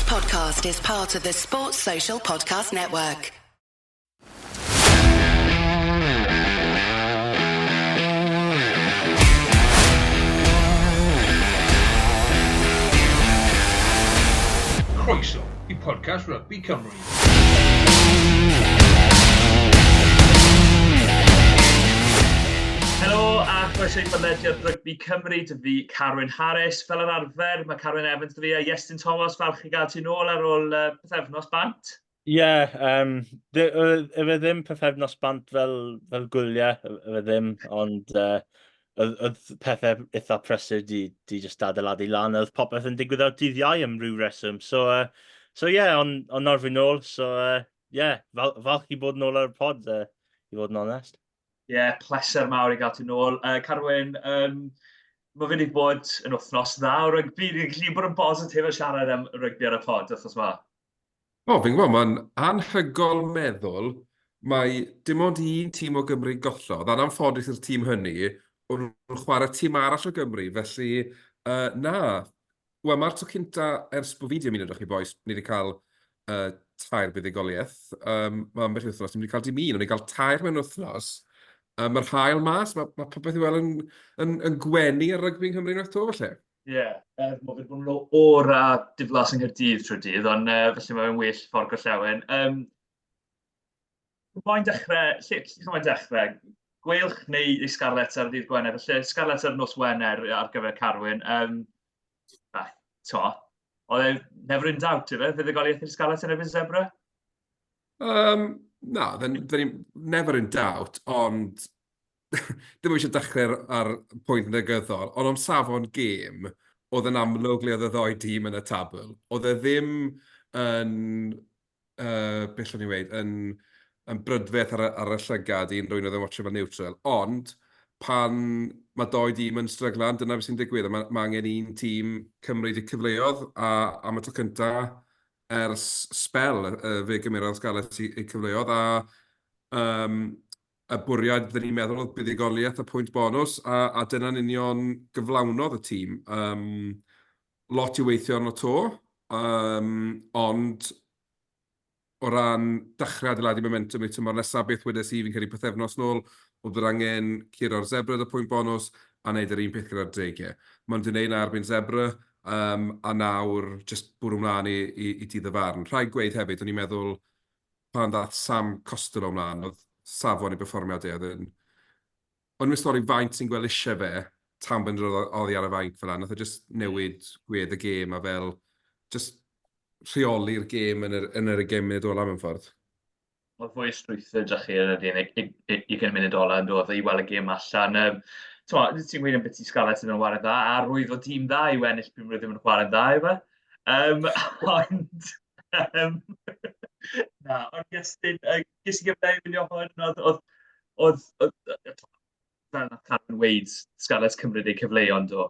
podcast is part of the Sports Social Podcast Network. Croeso i podcast Rugby Cymru. Helo a chroeso i podlediad Rygbi Cymru, dy fi Carwyn Harris. Fel yr arfer, mae Carwyn Evans dy fi a Iestyn Thomas, falch i gael ti nôl ar ôl uh, pythefnos bant. Ie, yeah, um, efe ddim pythefnos bant fel, fel gwyliau, efe ddim, ond uh, oedd, oedd pethau eitha prysur di, di just adeiladu lan, oedd popeth yn digwydd ar dydd Iau am ryw reswm. So, uh, so yeah, ond on nawr fi nôl, so uh, yeah, fal, falch i bod nôl ar y pod, uh, i fod yn onest. Ie, yeah, pleser mawr i gael ti nôl. Uh, Carwyn, um, mae fe wedi bod yn wythnos dda o rygbi. Ni'n gallu bod yn bositif a siarad am rygbi ar y pod wythnos yma. O, fi'n gwybod, mae'n anhygoel meddwl mai dim ond un tîm o Gymru gollodd, a'n anffodus i'r tîm hynny, o'n nhw'n chwarae tîm arall o Gymru, felly uh, na. Wel, mae'r tro cynta ers bod fi 'di ymuno 'da chi bois, ni wedi cael uh, tair buddugoliaeth. Um, mae ambell wythnos, ni wedi cael dim un, ond ni wedi cael tair mewn wythnos. Um, mae'r hael mas, mae, mae popeth i weld yn, yn, yn gwenu ar rygbi yng Nghymru unwaith 'to, felly. Ie, yeah, er bod fe bod yn o'r a diflas yng Nghaerdydd trwy'r dydd, ond uh, felly mae'n well ffordd gorllewin. Um, Mae'n dechrau, lle, lle mae'n dechrau? Gweilch neu i Scarlets ar ddydd Gwener? Felly Scarlets ar nos Wener ar gyfer Carwyn. Um, ah, to, oedd e never in doubt, ife? Fuddugoliaeth i'r Scarlets yn erbyn Zebra? Um, na, then, then never in doubt, ond ddim eisiau dechrau ar pwynt negyddol, ond am safon gêm, oedd yn amlwg le oedd y ddoi dîm yn y tabl. Oedd e ddim yn, uh, beth allwn i weud, yn, yn brydferth ar, ar y llygad i unrhyw un oedd yn watcho fel neutral, ond pan mae doi dîm yn stryglan, dyna beth sy'n digwydd, a mae, mae angen un tîm cymryd y cyfleoedd, a am y tro cyntaf ers sbel, uh, fe gymerodd Scarlets eu cyfleoedd, a um, y bwriad fydden ni'n meddwl oedd buddugoliaeth a pwynt bonws, a, a dyna'n union gyflawnodd y tîm. Um, lot i weithio arno to, um, ond o ran dechrau adeiladu momentum i'r tymor nesaf, beth wedes i fi'n credu pythefnos nôl, oedd bod angen curo'r Zebra y pwynt bonws a wneud yr un peth gyda'r Dreigiau. Maen nhw wedi gwneud 'na erbyn Zebra, um, a nawr jyst bwrw mlaen i, i, i dydd y farn. Rhaid gweud hefyd, o'n i'n meddwl pan ddaeth Sam Costelow mlaen, oedd safon ei berfformiad e, oedd yn... O'n i'n stori faint sy'n gweld eisiau fe tan bod yn dod oddi ar y fainc fel 'na. Nath e jyst newid gwedd y gêm a fel jyst rheoli'r gêm yn yr, yn yr ugain munud ola mewn ffordd. Oedd fwy o strwythur 'da chi yn yr ugain munud ola yn doedd, i weld y gêm allan. Um, ti'n gweud am beth i Scarlets ddim yn chwarae'n dda, a rwydd o dîm dda i wennill pryd maen nhw ddim yn chwarae'n dda, ife? Um, ond Um, na, ond Iestyn, uh, ges i gyfle i wylio hwn, oedd, oedd, oedd, oedd, fel nath Karen weud, Scarlets cymryd eu cyfleon, do.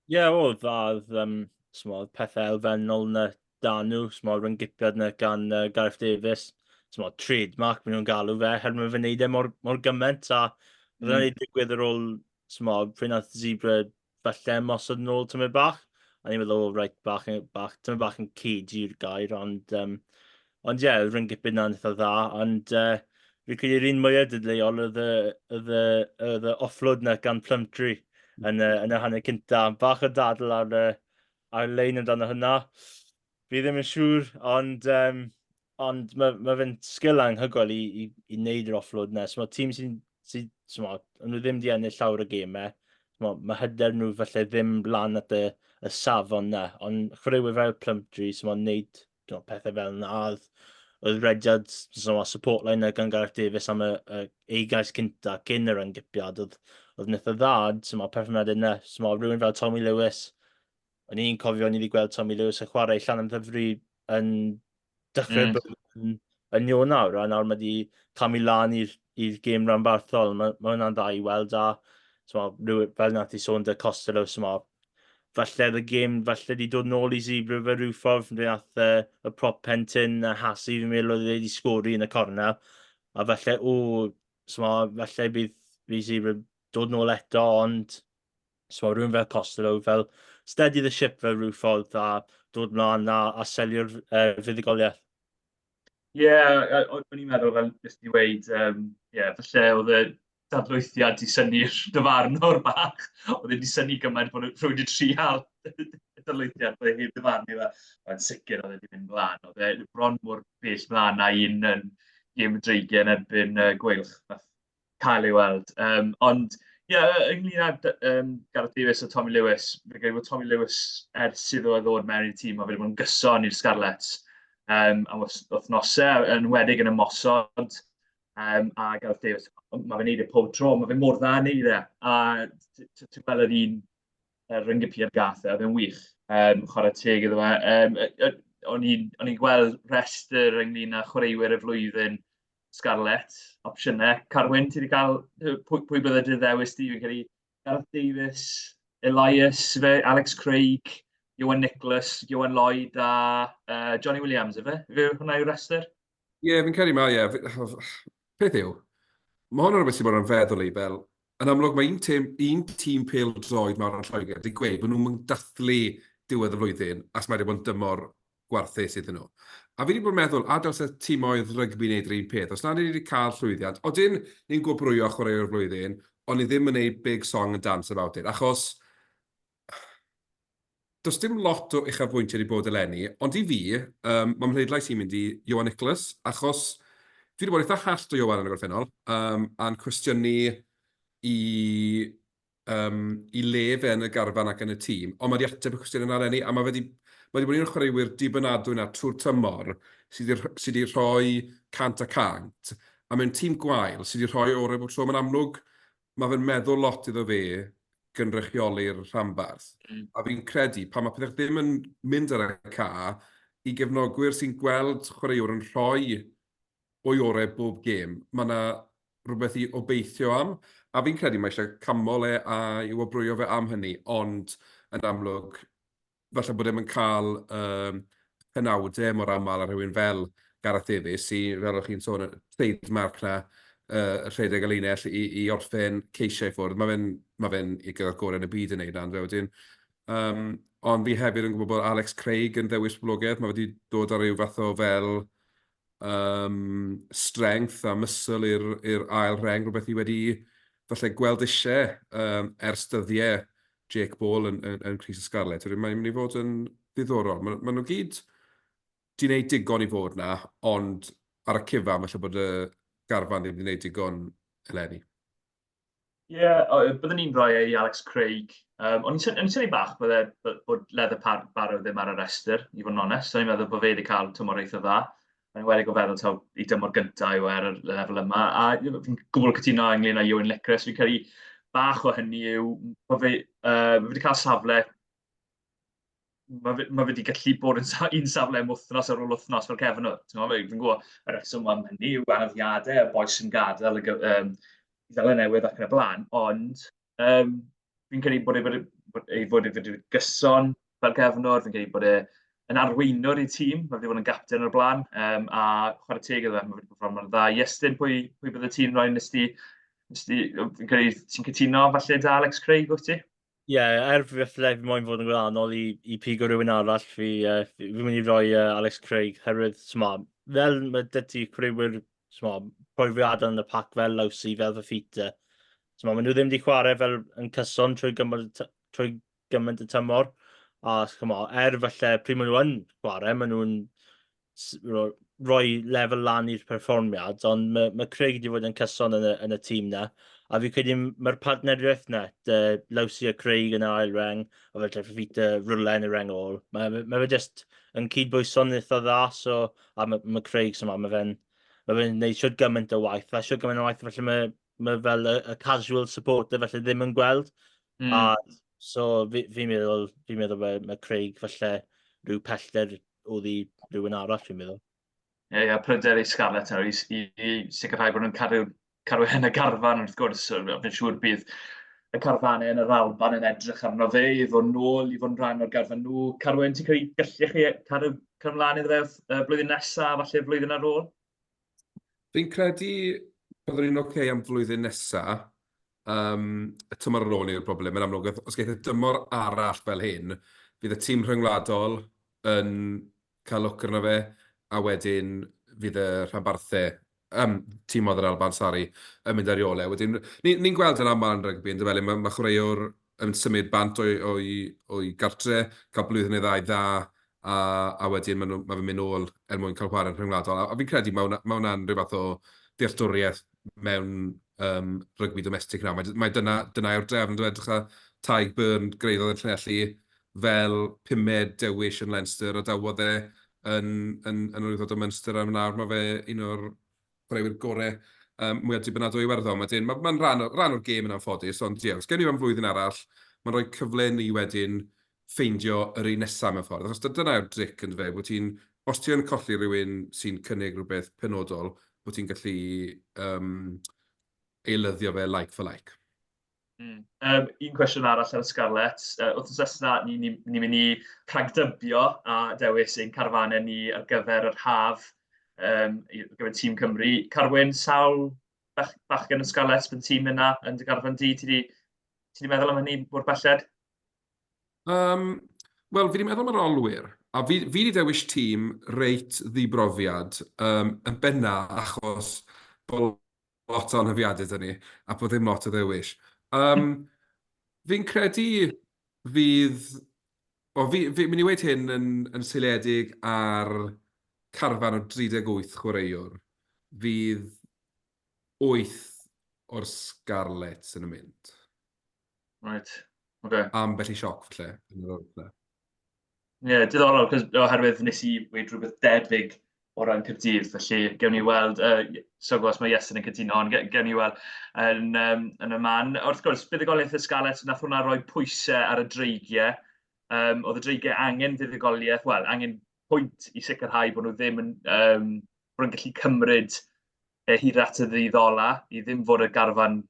Ie, yeah, oedd, a oedd, um, smod, pethau elfennol na da nhw, smod, ryngipiad na gan uh, Gareth Davies, smod, trademark maen nhw'n galw fe, herwydd mae fe'n neud e mor, mor gymaint, a mm. oedd digwydd ar ôl, smod, pryd nath Zebra falle ymosod nôl tymed bach. A ni'n meddwl, oh, right, bach, bach, tymed bach yn cagey yw'r gair, ond, um, ond ie, yeah, rhyngipyn na'n eitha dda, ond uh, fi credu'r un mwyaf dadleuol oedd y, oedd y, oedd y offload na gan Plumtree yn y, yn y hanner cynta. Bach o dadl ar, ar lein amdano hynna. Fi ddim yn siŵr, ond, um, ond mae, mae fe'n sgil anhygoel i, i, i wneud yr offload yna. So, mae tîm sy'n, sy, so, ma, nhw ddim wedi ennill llawer o gemau. So, mae, mae hyder nhw falle ddim lan at y, y safon yna. Ond chwaraewyr fel Plumtree, so mae'n wneud you know, pethau fel yna. Oedd, oedd rediad so, ma, support line yna gan Gareth Davies am y, y ei gais cynta cyn yr yngipiad. Oedd, oedd yn eitha dda, so mae perfformiad yna. So, mae rhywun fel Tommy Lewis, O'n i'n cofio o'n i wedi gweld Tommy Lewis yn chwarae i Llanymddyfri yn dechrau mm. yn, yn Ionawr, a nawr mae wedi camu lan i'r gêm ranbarthol. Mae, mae hwnna'n dda i weld, a so, ma, fel nath i sôn dy Costello, so ma, falle y gêm falle wedi dod nôl i Zebra fe rhyw ffordd, fe nath uh, y prop pentyn a Hasi fi'n meddwl oedd wedi sgori yn y cornel, a falle, o, so ma, falle bydd, bydd Zebra dod nôl eto, ond So mae rhywun fel Costello fel steady the ship fel rhyw ffordd a dod mlaen a, a selio'r uh, fuddugoliaeth. Ie, yeah, o'n i'n meddwl fel nes di weud, um, yeah, falle oedd y dadlwythiad di synnu'r dyfarnwr bach, oedd e di synnu gymaint bod rhywun wedi trial y dadlwythiad, bod e heb ddyfarnu fe. Ond sicr oedd e wedi mynd mlaen, oedd e bron mor bell mlaen na un yn gêm y Dreigiau yn erbyn uh, Gweilch. Nath cael ei weld. Um, ond ie, yeah, ynglyn â um, Gareth Davies a Tommy Lewis, fi'n credu bod Tommy Lewis ers iddo fe ddod mewn i'r tîm, mae fe wedi bod yn gyson i'r Scarlets um, am wythnosau, yn wedig yn ymosod. Um, a Gareth Davies, mae fe'n neud e pob tro, mae fe mor dda yn neud e. A ti'n gweld yr un uh, rhyng-gypiad gath e, oedd e'n wych. Um, chwarae teg iddo fe. Um, o'n i'n gweld rhestr ynglyn â chwaraewyr y flwyddyn Scarlett, opsiynau. Carwyn, ti wedi cael, pwy, pwy bydde dy ddewis di? Fi'n credu Gareth Davies, Elias, fe, Alex Craig, Iwan Nicholas, Iwan Lloyd a uh, Johnny Williams, efe? Fe hwnna yw'r rhestr? Ie, yeah, fi'n credu mae, ie. Yeah. Peth yw, mae hwn yn rhywbeth sy'n bod yn feddwl i, fel, yn amlwg mae un tîm, un tîm pêl-droed mawr yn Lloegr wedi gweud bod nhw'n dathlu diwedd y flwyddyn as mae wedi bod yn dymor gwarthus iddyn nhw. A fi wedi bod yn meddwl, a dylse timoedd rygbi wneud yr un peth. Os na ni wedi cael llwyddiant, odyn ni'n gwobrwyo chwaraewr y flwyddyn, ond ni ddim yn gwneud big song and dance about it, achos does dim lot o uchafbwyntiau wedi bod eleni, ond i fi, um, mae mhleidlais i'n mynd i Ioan Nicholas, achos fi wedi bod eitha hallt o Ioan yn y gorffennol, um, a'n cwestiynu i um, i le fe yn y garfan ac yn y tîm, ond mae wedi ateb y cwestiwn yna eleni, a mae fe wedi, mae wedi bod un o'r chwaraewyr dibynadwy yna trwy'r tymor sydd wedi, sy wedi rhoi 100 a 100, a mewn tîm gwael sydd wedi rhoi orau bob tro, mae'n amlwg, mae fe'n meddwl lot iddo fe gynrychioli'r rhanbarth. A fi'n credu, pan mae pethau ddim yn mynd ar y ca, i gefnogwyr sy'n gweld chwaraewr yn rhoi o'i orau bob gêm, mae 'na rhywbeth i obeithio am, a fi'n credu mae eisiau canmol e a i wobrwyo fe am hynny, ond yn amlwg, falle bod e'm yn cael y penawdau mor aml â rhywun fel Gareth Davies, sy, fel o'ch chi'n sôn, y trademark 'na, yy rhedeg y linell i i orffen ceisiau i ffwrdd. Mae fe'n ma fe'n i gyda'r gorau yn y byd yn wneud 'na, yndyfe, wedyn. Um, ond fi hefyd yn gwybod bod Alex Craig yn ddewis poblogaidd, mae wedi dod ar ryw fath o fel um, strength a muscle i'r ail rheng, rhywbeth ni wedi falle gweld eisiau um, ers dyddiau Jake Ball yn, yn, yn crys y Scarlets. Wedyn mae'n mynd i fod yn ddiddorol. Maen ma nhw gyd di wneud digon i fod na, ond ar y cyfan falle bod y garfan ddim wedi wneud digon eleni. Ie, yeah, byddwn ni'n rhoi e i Alex Craig. Um, o'n i'n synnu bach bydde, bod Leather Barrow ddim ar y restr, i fod yn onest. O'n i'n meddwl bod fe wedi cael tymor eitha dda. Mae'n wedi o feddwl taw i dymor gyntaf yw e ar y lefel yma. A fi'n gwbl cytuno ynglyn â Ewan Licris. Fi'n credu bach o hynny yw bod fe, uh, wedi cael safle mae fe, ma fe wedi gallu bod yn sa, un safle am wythnos ar ôl wythnos fel cefnwr. Ti'n gwybod, fi'n gwybod y rheswm am hynny yw anafiadau, y boes sy'n gadael y, um, Seland Newydd ac yn y blaen, ond um, fi'n credu bod ei fod, bod ei fod wedi gyson fel cefnwr, fi'n credu bod e yn arweinwr i'r tîm, mae wedi bod yn gapten o'r blaen, um, a chwarae teg iddo fe, mae wedi perfformio'n dda. Iestyn, pwy, pwy bydde ti'n rhoi nes ti, nes ti, fi'n credu ti'n cytuno falle da Alex Craig, wyt ti? Ie, yeah, er falle fi moyn fod yn gwahanol i, i pigo rhywun arall, fi, uh, fi, fi mynd i roi uh, Alex Craig, herwydd, sma, fel mae dy ti chwaraewyr, sma, profiadau yn y pac fel Lawsi, fel Fafita, sma, maen nhw ddim wedi chwarae fel yn cyson trwy gymaint, trwy gymaint y tymor, a sma, er falle pryd maen nhw yn chwarae, maen nhw'n rhoi lefel lan i'r perfformiad, ond mae, mae Craig wedi fod yn cyson yn y, yn y tîm na. A fi credu mae'r partneriaeth na, dy Lawsi a Craig yn yr ail reng, a fel Fafita rwle yn y reng ôl. Mae, mae fe just yn cydbwyso'n eitha dda, so, a mae, mae Craig, so mae fe'n mae fe'n gwneud siwr gymaint o waith, a siwr gymaint o waith, felly mae, mae fel y, y casual supporter felly ddim yn gweld. A so fi, fi meddwl, fi'n meddwl mae, mae Craig falle rhyw pellter oddi rhywun arall, fi'n meddwl. Ie, yeah, pryder i Scarlett nawr i, i, i sicrhau bod nhw'n cadw, cadw yn y garfan wrth gwrs. Fi'n siŵr bydd y carfanau yn yr Alban yn edrych arno fe i ddod nôl i fod yn rhan o'r garfan nhw. Carwyn, ti'n credu gallech chi cadw cadw ymlaen iddo fe y blwyddyn nesaf, falle flwyddyn ar ôl? Fi'n credu byddwn ni'n ocê am flwyddyn nesa. Um, y tymor ar ôl ni'r broblem. Yn amlwg, os geith y dymor arall fel hyn, fydd y tîm rhyngwladol... yn cael look arno fe, a wedyn fydd y rhanbarthau, um, tîmoedd yr Alban, sori, yn mynd ar ei ôl e. Wedyn, ni'n ni gweld yn aml yn rygbi, yn dyfe, mae, mae chwaraewr yn symud bant o'i, o'i, o'i gartre, cael blwyddyn neu ddau dda, a, a wedyn mae, nhw, mae fe'n mynd nôl er mwyn cael chwarae'n rhyngwladol. A, a fi'n credu mae hwnna, mae hwnna'n rhyw fath o dealltwriaeth mewn um, rygbi domestig nawr. Mae, mae dyna, dyna yw'r drefn, dwi'n edrych ar Tadhg Beirne greiddodd yn Llanelli fel pumed dewis yn Leinster a dawodd e yn, yn, yn arwyddo o Munster a nawr mae fe un o'r chwaraewyr gorau um, mwyaf dibynadwy Iwerddon. Wedyn, mae'n ma rhan, rhan o'r gêm yn anffodus, ond ie, os gen i am flwyddyn arall, mae'n rhoi cyfle ni wedyn ffeindio yr un nesaf mewn ffordd. Achos dyna yw'r dric yn fe, bod ti'n, os ti yn colli rhywun sy'n cynnig rhywbeth penodol, bod ti'n gallu um, eilyddio fe like for like. Mm. Um, un cwestiwn arall ar y Scarlets. Wythnos nesaf, ni'n ni, ni mynd i rhagdybio a dewis ein carfanau ni ar gyfer yr haf, um, ar gyfer tîm Cymru. Carwyn, sawl bach, bachgen y Scarlets bydd tîm yna yn dy garfan di? Ti di, ti di meddwl am hynny mor belled? Um, Wel, fi wedi meddwl am yr olwyr, a fi, fi wedi dewis tîm reit ddibrofiad, um, yn benna achos bod lot o anafiadau 'da ni, a bod ddim lot o ddewis. Um, fi'n credu fydd... O, fi, fi'n mynd i weud hyn yn, yn seiliedig ar carfan o 38 chwaraewr. Fydd 8 o'r Scarlets yn y mynd. Right, okay. Ambell i sioc, falle, yn yr o'r Ie, yeah, diddorol, cos oherwydd nes i weud rhywbeth debyg o ran Caerdydd, felly gewn ni weld, so gwrs mae Iestyn yn cytuno, ond gewn ni weld yn, um, yn y man. Wrth gwrs, buddugoliaeth y Scarlets, nath hwnna roi pwysau ar y dreigiau. Um, oedd y dreigiau angen fuddugoliaeth, wel, angen pwynt i sicrhau bod nhw ddim yn, um, bod nhw'n gallu cymryd e hyd at y ddydd ola, i ddim fod y garfan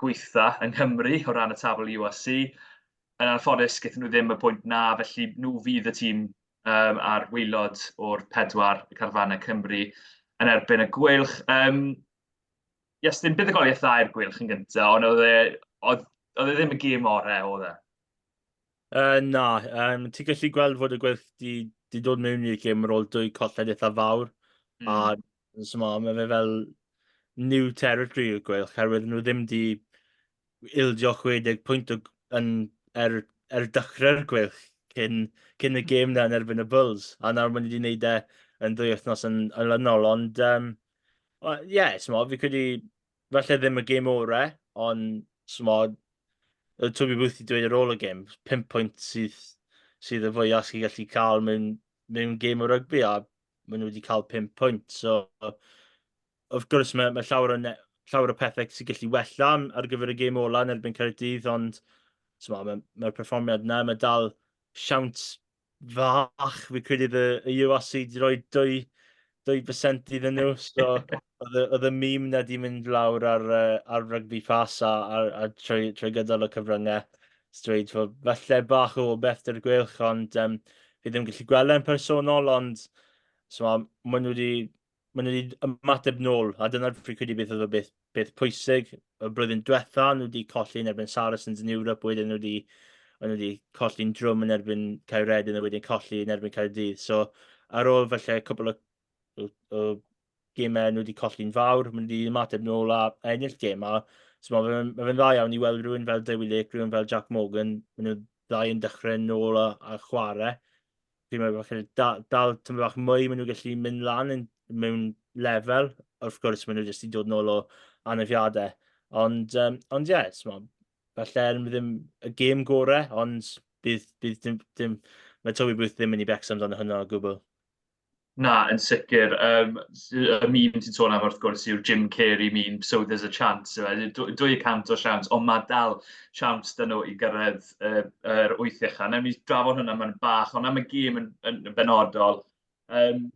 gweitha yng Nghymru o ran y tabl URC. Yn anffodus, gaethon nhw ddim y pwynt na, felly nhw fydd y tîm um, ar waelod o'r pedwar carfanau Cymru yn erbyn y Gweilch. Um, yes, ddim buddugoliaeth dda i'r Gweilch yn gyntaf, ond oedd e, oedd, oedd e ddim y gêm orau, oedd e? Na, um, ti'n gallu gweld fod y Gweilch di, di dod mewn i'r gêm ar ôl dwy colled eitha fawr, mm. a so ma, mae fe fel new territory i'r Gweilch, herwydd nhw ddim di ildio 60 pwynt o, yn, er, er dechrau'r Gweilch cyn, cyn y gêm na yn erbyn y Bulls, a nawr maen nhw wedi gwneud e yn ddwy wythnos yn olynol, ond um, ie, yeah, so fi credu falle ddim y gêm orau, ond smod, oedd Toby Booth wedi dweud ar ôl y gêm, 5 pwynt sydd, sydd y fwyaf sy'n gallu cael mewn, mewn gêm o rygbi, a maen nhw wedi cael 5 pwynt. So, wrth gwrs, mae, mae llawer, o ne, llawer o pethau sy'n gallu wella ar gyfer y gêm ola yn erbyn Caerdydd, ond so, mae'r mae perfformiad yna, mae dal siawns fach, fi credu y, y URC wedi rhoi 2, 2% iddyn nhw, so oedd y meme na di mynd lawr ar, uh, ar Rugby Pass a, a, a trwy, trwy gydol y cyfryngau. Dweud fod falle bach o beth dy'r Gweilch, ond um, fi ddim yn gallu gweld e'n personol, ond so, maen nhw wedi maen nhw wedi ymateb nôl, a dyna'r fi credu beth oedd y beth, beth pwysig. Y blwyddyn diwetha, nhw wedi colli yn erbyn Saracens yn Ewrop, wedyn nhw wedi, nhw wedi colli'n drwm yn erbyn Caeredin, a wedyn colli yn erbyn Caerdydd. So, ar ôl falle cwbl o, o, o gemau nhw wedi colli'n fawr, maen nhw wedi ymateb nôl a ennill gêm. A so, mae fe'n ma fe dda iawn i weld rhywun fel Dewi Lake, rhywun fel Jack Morgan, maen nhw ddau yn dechrau nôl a, a chwarae. Fi'n meddwl falle da, dal tymor bach mwy, maen nhw'n gallu mynd lan yn, mewn lefel. Wrth gwrs, maen nhw jyst i dod nôl o anafiadau. Ond, um, ond ie, yeah, falle ddim y gêm gorau, ond bydd, bydd dim, dim, mae Toby Booth ddim yn ei becso amdano hwnna o gwbl. Na, yn sicr. Um, y meme ti'n sôn am wrth gwrs yw'r Jim Carrey meme, so there's a chance. 200 o siawns, ond mae dal siawns dyn nhw i gyrraedd yr wyth ucha. Newn ni drafod hwnna mewn bach, ond am y gêm yn, yn, yn benodol, um,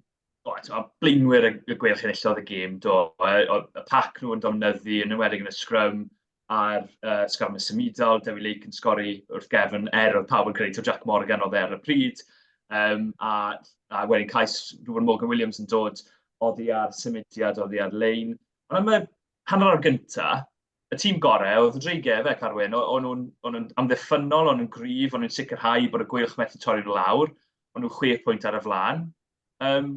o, a blaenwyr y, y Gweilch enillodd y gêm, do. Y pac nhw yn dominyddu, yn enwedig yn y scrum, a'r uh, sgrym y symudol, Dewi Lake yn sgori wrth gefn, er oedd pawb yn credu taw Jack Morgan oedd e ar y pryd. Um, a, a wedyn cais Reuben Morgan Williams yn dod oddi ar symudiad, oddi ar lein. Ond am y hanner awr gynta, y tîm gorau oedd y Dreigiau efe, Carwyn. O'n nhw'n nhw amddiffynnol, o'n nhw'n gryf, o'n nhw'n sicrhau bod y Gweilch methu torri nhw lawr. O'n nhw 6 pwynt ar y flaen. Um,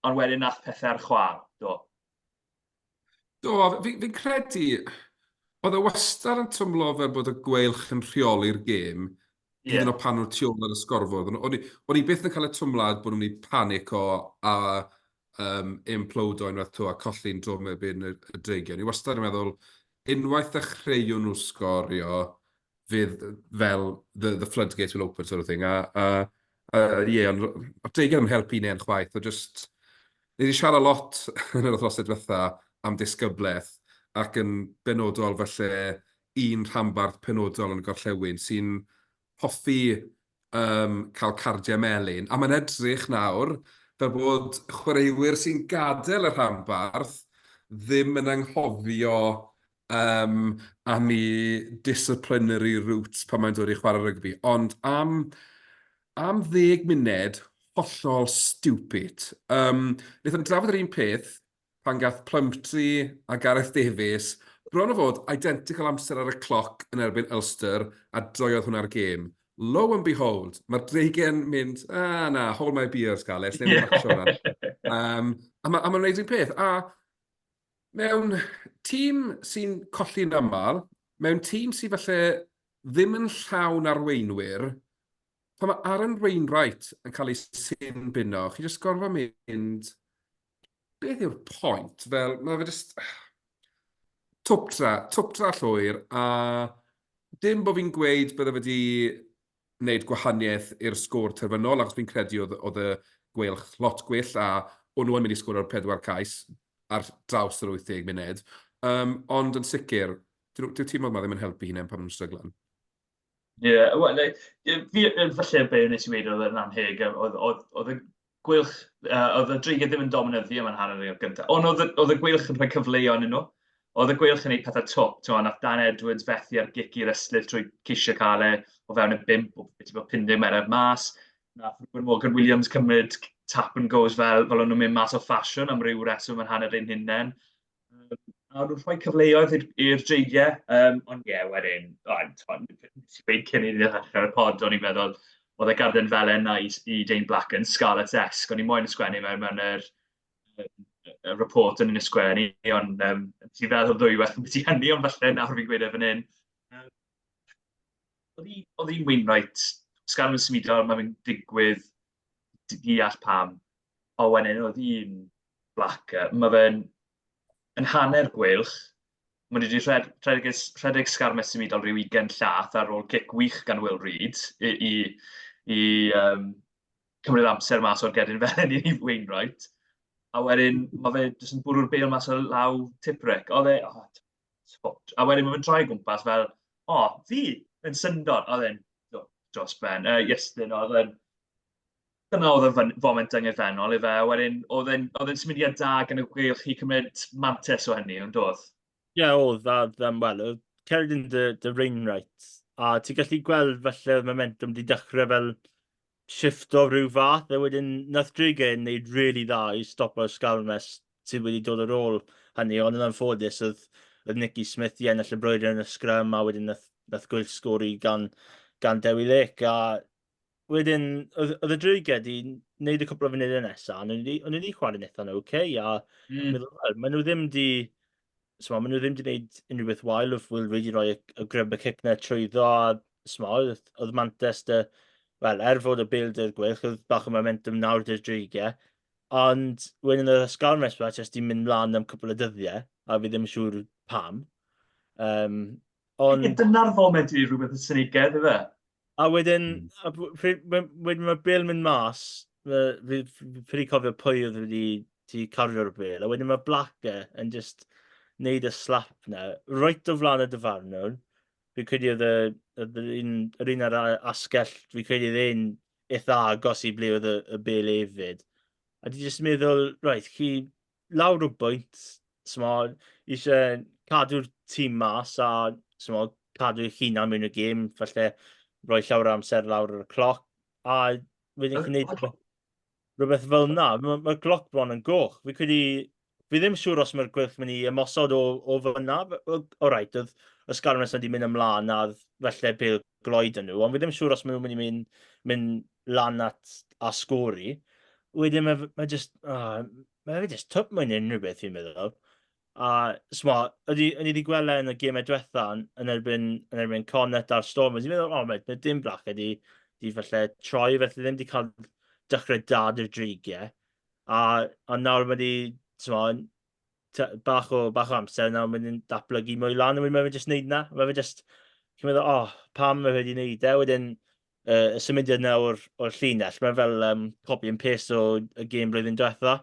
ond wedyn nath pethau ar chwal, do. Do, fi'n fi credu, oedd e wastad yn twmlo fel bod y gweilch yn rheoli'r gêm, yeah. hyd yn oed pan nhw'n tu ôl ar y sgorfwrdd. O'n i, o'n i byth yn cael y twmlad bod nhw'n mynd i panico a um, implodo unwaith to a colli'n drwm erbyn y, y dreigiau. O'n i wastad yn meddwl, unwaith ddechreuwn nhw sgorio, fydd fel the, the floodgates will open sort of thing. A, a, a ie, ond oedd dreigiau ddim yn helpu neu'n chwaith. O just, ni wedi siarad lot yn yr wythnosau diwetha am disgyblaeth ac yn benodol falle un rhanbarth penodol yn y gorllewin sy'n hoffi um, cael cardiau melyn. A mae'n edrych nawr fel bod chwaraewyr sy'n gadael y rhanbarth ddim yn anghofio um, am i disciplinary roots pan mae'n dod i chwarae rygbi. Ond am, am ddeg munud, hollol stupid. Um, wnaethon ni drafod yr un peth pan gath Plumtree a Gareth Davies bron o fod identical amser ar y cloc yn erbyn Ulster a droiodd hwnna'r gêm. Lo and behold, mae'r dreigiau'n mynd, ah na, hold my beer, Scarlett, ddim yn matcho hwnna. Um, a mae'n ma gwneud un peth. A Mewn tîm sy'n colli'n aml, mewn tîm sydd falle ddim yn llawn arweinwyr, pan mae Aaron Wainwright yn cael ei sin bino, chi jyst gorfod mynd, beth yw'r pwynt? Fel, mae fe jyst... Twpdra, twpdra llwyr, a dim bod fi'n gweud bydde fe wedi wneud gwahaniaeth i'r sgôr terfynol, achos fi'n credu oedd, oedd y Gweilch lot gwell a o'n nhw yn mynd i sgorio'r pedwar cais ar draws yr 80 munud. Um, ond yn sicr, dyw'r tîm yma ddim yn helpu hunain pan nhw'n stryglan. Ie, yeah, wel, fi, falle be wnes i weud oedd yn anheg, oedd, oedd, oedd y Gweilch, uh, oedd y Dreigiau ddim yn dominyddu am yr hanner awr gyntaf, ond oedd, oedd y Gweilch yn rhoi cyfleoedd yn nhw. Oedd y Gweilch yn gwneud pethau twp, ti'n nath Dan Edwards fethu ar gic i'r ystlys trwy ceisio cael e o fewn y bump, o beth fel 50 metr mas. Nath Reuben Morgan Williams cymryd tap and goes fel, fel o'n nhw'n mynd mas o ffasiwn am ryw reswm yn hanner ein hunain. A o'n nhw'n rhoi cyfleoedd i'r Dreigiau, um, ond ie, yeah, wedyn, nes i weud cyn i ni ddechrau'r pod, o'n i'n meddwl, oedd y garden felen na i, i Dane Black yn Scarlets-esque, o'n i'n moyn ysgrifennu mewn, mewn yr, y report o'n i'n ysgrifennu, ond um, nes i feddwl ddwywaith yn beth i hynny, ond falle nawr fi'n gweud e fan hyn. Um, oedd hi'n Wainwright, sgan yn symudol, mae'n digwydd, deall pam. O, wedyn oedd hi'n Blacker. Mae fe'n yn hanner gweilch. Mae wedi rhed, rhedeg, rhedeg sgarmes symudol rhyw ugain llath ar ôl cic wych gan Will Reid i, i, i um, cymryd amser mas o'r gedyn felen i Wainwright. A wedyn mae fe jyst yn bwrw'r bêl mas o law Tipuric. Oedd e... Oh, a wedyn mae fe'n troi gwmpas fel, o, oh, fi, yn syndod. Oedd e'n dros ben. Uh, Iestyn, oedd e'n dyna oedd y foment dyngedfennol i fe. Wedyn, oedd e'n oedd e'n symudiad da gan y Gweilch i cymryd mantais o hynny, ond oedd? Ie, yeah, oedd, a, um, wel, oedd cerdyn dy, dy Wainwright, a ti'n gallu gweld falle oedd momentum di dechrau fel shifto rhyw fath, a wedyn nath Dreigiau wneud really dda i stopo'r sgarmes sydd wedi dod ar ôl hynny, ond yn anffodus oedd, oedd Nicky Smith i ennill y brwydr yn y sgrym, a wedyn nath, nath Gweilch sgori gan, gan Dewi Lake, a wedyn oedd, oedd y Dreigiau wedi wneud y cwpl o funudau nesaf, a nhw wedi chwarae'n eitha oce, okay, a meddwl, well, maen nhw ddim wedi so, maen nhw ddim wedi gwneud unrhyw beth wael, wrth Will Reid i roi y, y grub y cic na trwyddo, a smo, oedd, oedd mantes dy, wel, er fod y bêl dy'r Gweilch, oedd bach o momentum nawr dy'r Dreigiau, ond wedyn oedd y sgarmes yma jyst i mynd mlaen am cwpl o dyddiau, a fi ddim yn siŵr pam. Um, ond... Dyna'r foment i rhywbeth yn synigedd, ife? A wedyn, a wedyn mae Bale mynd mas, fi ffili cofio pwy oedd wedi ti cario'r bêl, a wedyn mae Blacker yn just neud y slap na, reit o flaen y dyfarnwr. Fi'n credu oedd y, oedd yr un, yr un ar asgell, fi'n credu oedd un eitha agos i ble oedd y, y bêl hefyd. A di just meddwl, reit, chi lawr o bwynt, smo, eisiau cadw'r tîm mas a smo, cadw eich hunan mewn y gêm, falle rhoi llawer o amser lawr ar y cloc, a wedyn chi'n gwneud rhywbeth fel yna. Mae'r ma gloc bron yn goch. Fi credu, fi ddim siŵr os mae'r Gweilch mynd i ymosod o, o fyna. O reit, oedd y sgarmes wedi mynd ymlaen a falle bêl gloed yn nhw, ond fi ddim siŵr os maen nhw'n mynd i mynd, mynd lan at a sgori. Wedyn mae, mae just, oh, mae fe just twp mwyn unrhyw beth fi'n meddwl. A smo, o'n i wedi gweld e yn y gemau diwetha yn erbyn, yn erbyn Connacht a'r Stormers. I'n meddwl, o, oh, mae, mae dim Black wedi di falle troi, felly ddim wedi cael dechrau dad i'r dreigiau. A, a nawr mae wedi, smo, bach o, bach o amser, nawr mae'n datblygu mwy lan, a wedyn mae fe jyst wneud na. Mae fe jyst, chi'n meddwl, o, oh, pam mae fe wedi wneud e? Wedyn, y symudiad yna o'r, or llinell, mae fel um, copy and paste o y gêm blwyddyn diwetha.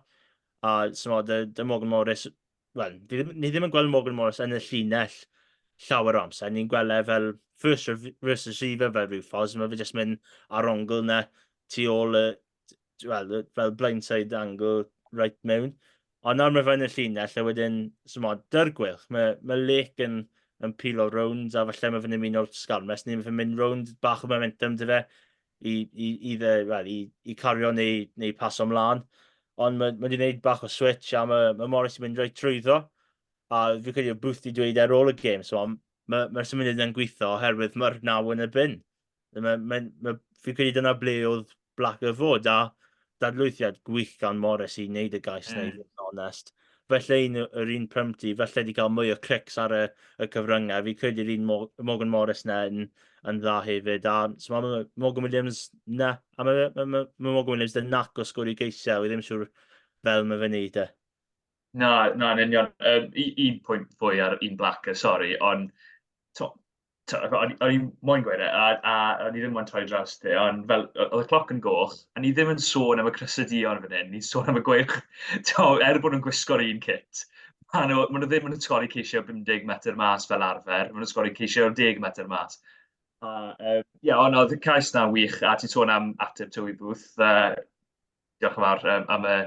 A smo, dy, dy Morgan Morris, wel, ni ddim, ni ddim yn gweld Morgan Morris yn y llinell llawer o amser. Ni'n gweld e fel first versus receiver fel rhyw ffordd, mae fe jyst mynd ar ongl na tu ôl y, wel, fel blindside angle right mewn. Ond nawr mae fe yn y llinell, a wedyn, smo, dy'r gweilch, mae, mae Lake yn, yn pilo rownd, a falle mae fe'n ymuno'r sgarmes, neu mae fe'n mynd rownd bach o momentum dy fe, i, i, i, dde, well, i, i cario neu, neu paso ymlaen. Ond mae, mae wedi gwneud bach o switch, a mae, mae Morris yn mynd reit trwyddo. A fi'n credu o Booth wedi dweud ar ôl y gêm, so mae'r mae symudiad yn gweithio oherwydd mae'r naw yn y bin. Mae, mae, mae, fi'n credu dyna ble oedd Black y fod, a dadlwythiad gwych gan Morris i wneud y gais mm. na i fod yn onest. Felly un, yr un Plumtree, felly wedi cael mwy o clics ar y, y cyfryngau. Fi'n credu'r un Morgan Morris na yn, yn dda hefyd. A so mae Morgan Williams na, a mae, mae, mae, mae Morgan Williams dy nac o sgwr i geisiau, fi ddim siŵr fel mae fe'n neud e. Na, na, yn union. Um, un pwynt fwy ar un Blacker, sori, ond to, o'n i moyn gweud e, a, a o'n i ddim moyn troi draws ti, ond fel, oedd y cloc yn goch, a ni ddim yn sôn am y crysau duon fan hyn, ni'n sôn am y gweilch, to, er bod nhw'n gwisgo'r un kit, maen nhw, maen nhw ddim yn sgori ceisio 50 metr mas fel arfer, maen nhw'n sgori ceisio 10 metr mas. A, ie, yeah, ond oedd y cais na'n wych, a ti'n sôn am ateb Toby Booth, diolch yn fawr um, am y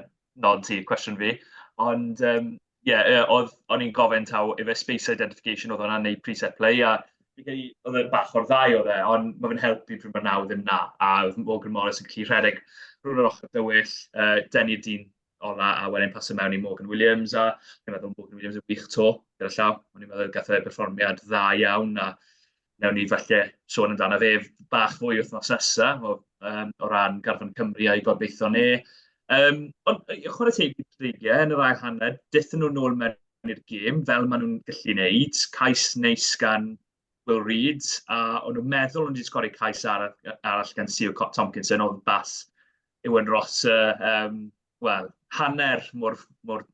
nod i cwestiwn fi. Ond um, yeah, oedd, o'n i'n gofyn taw efe space identification oedd hwnna neu preset play, a fi'n credu oedd e bach o'r ddau oedd e, ond mae fe'n helpu pryd mae'r naw ddim na, a oedd Morgan Morris yn gallu rhedeg rhwng yr ochr dywyll, uh, denu'r dyn ola, a wedyn pasio mewn i Morgan Williams, a fi'n meddwl Morgan Williams yn wych to, gyda llaw. O'n i'n meddwl gath e berfformiad dda iawn, a wnawn ni falle sôn amdano fe bach fwy wythnos nesaf o, um, o ran garfan Cymru a'i gobeithio ni. Um, ond chwarae teg i'r Dreigiau yn yr ail hanner, dethon nhw nôl mewn i'r gêm fel maen nhw'n gallu wneud. Cais neis gan Will Reid, a o'n nhw'n meddwl o'n wedi sgori cais arall, arall gan Sio Tomkinson, oedd bas Iwan Ross, um, wel, hanner mor, mor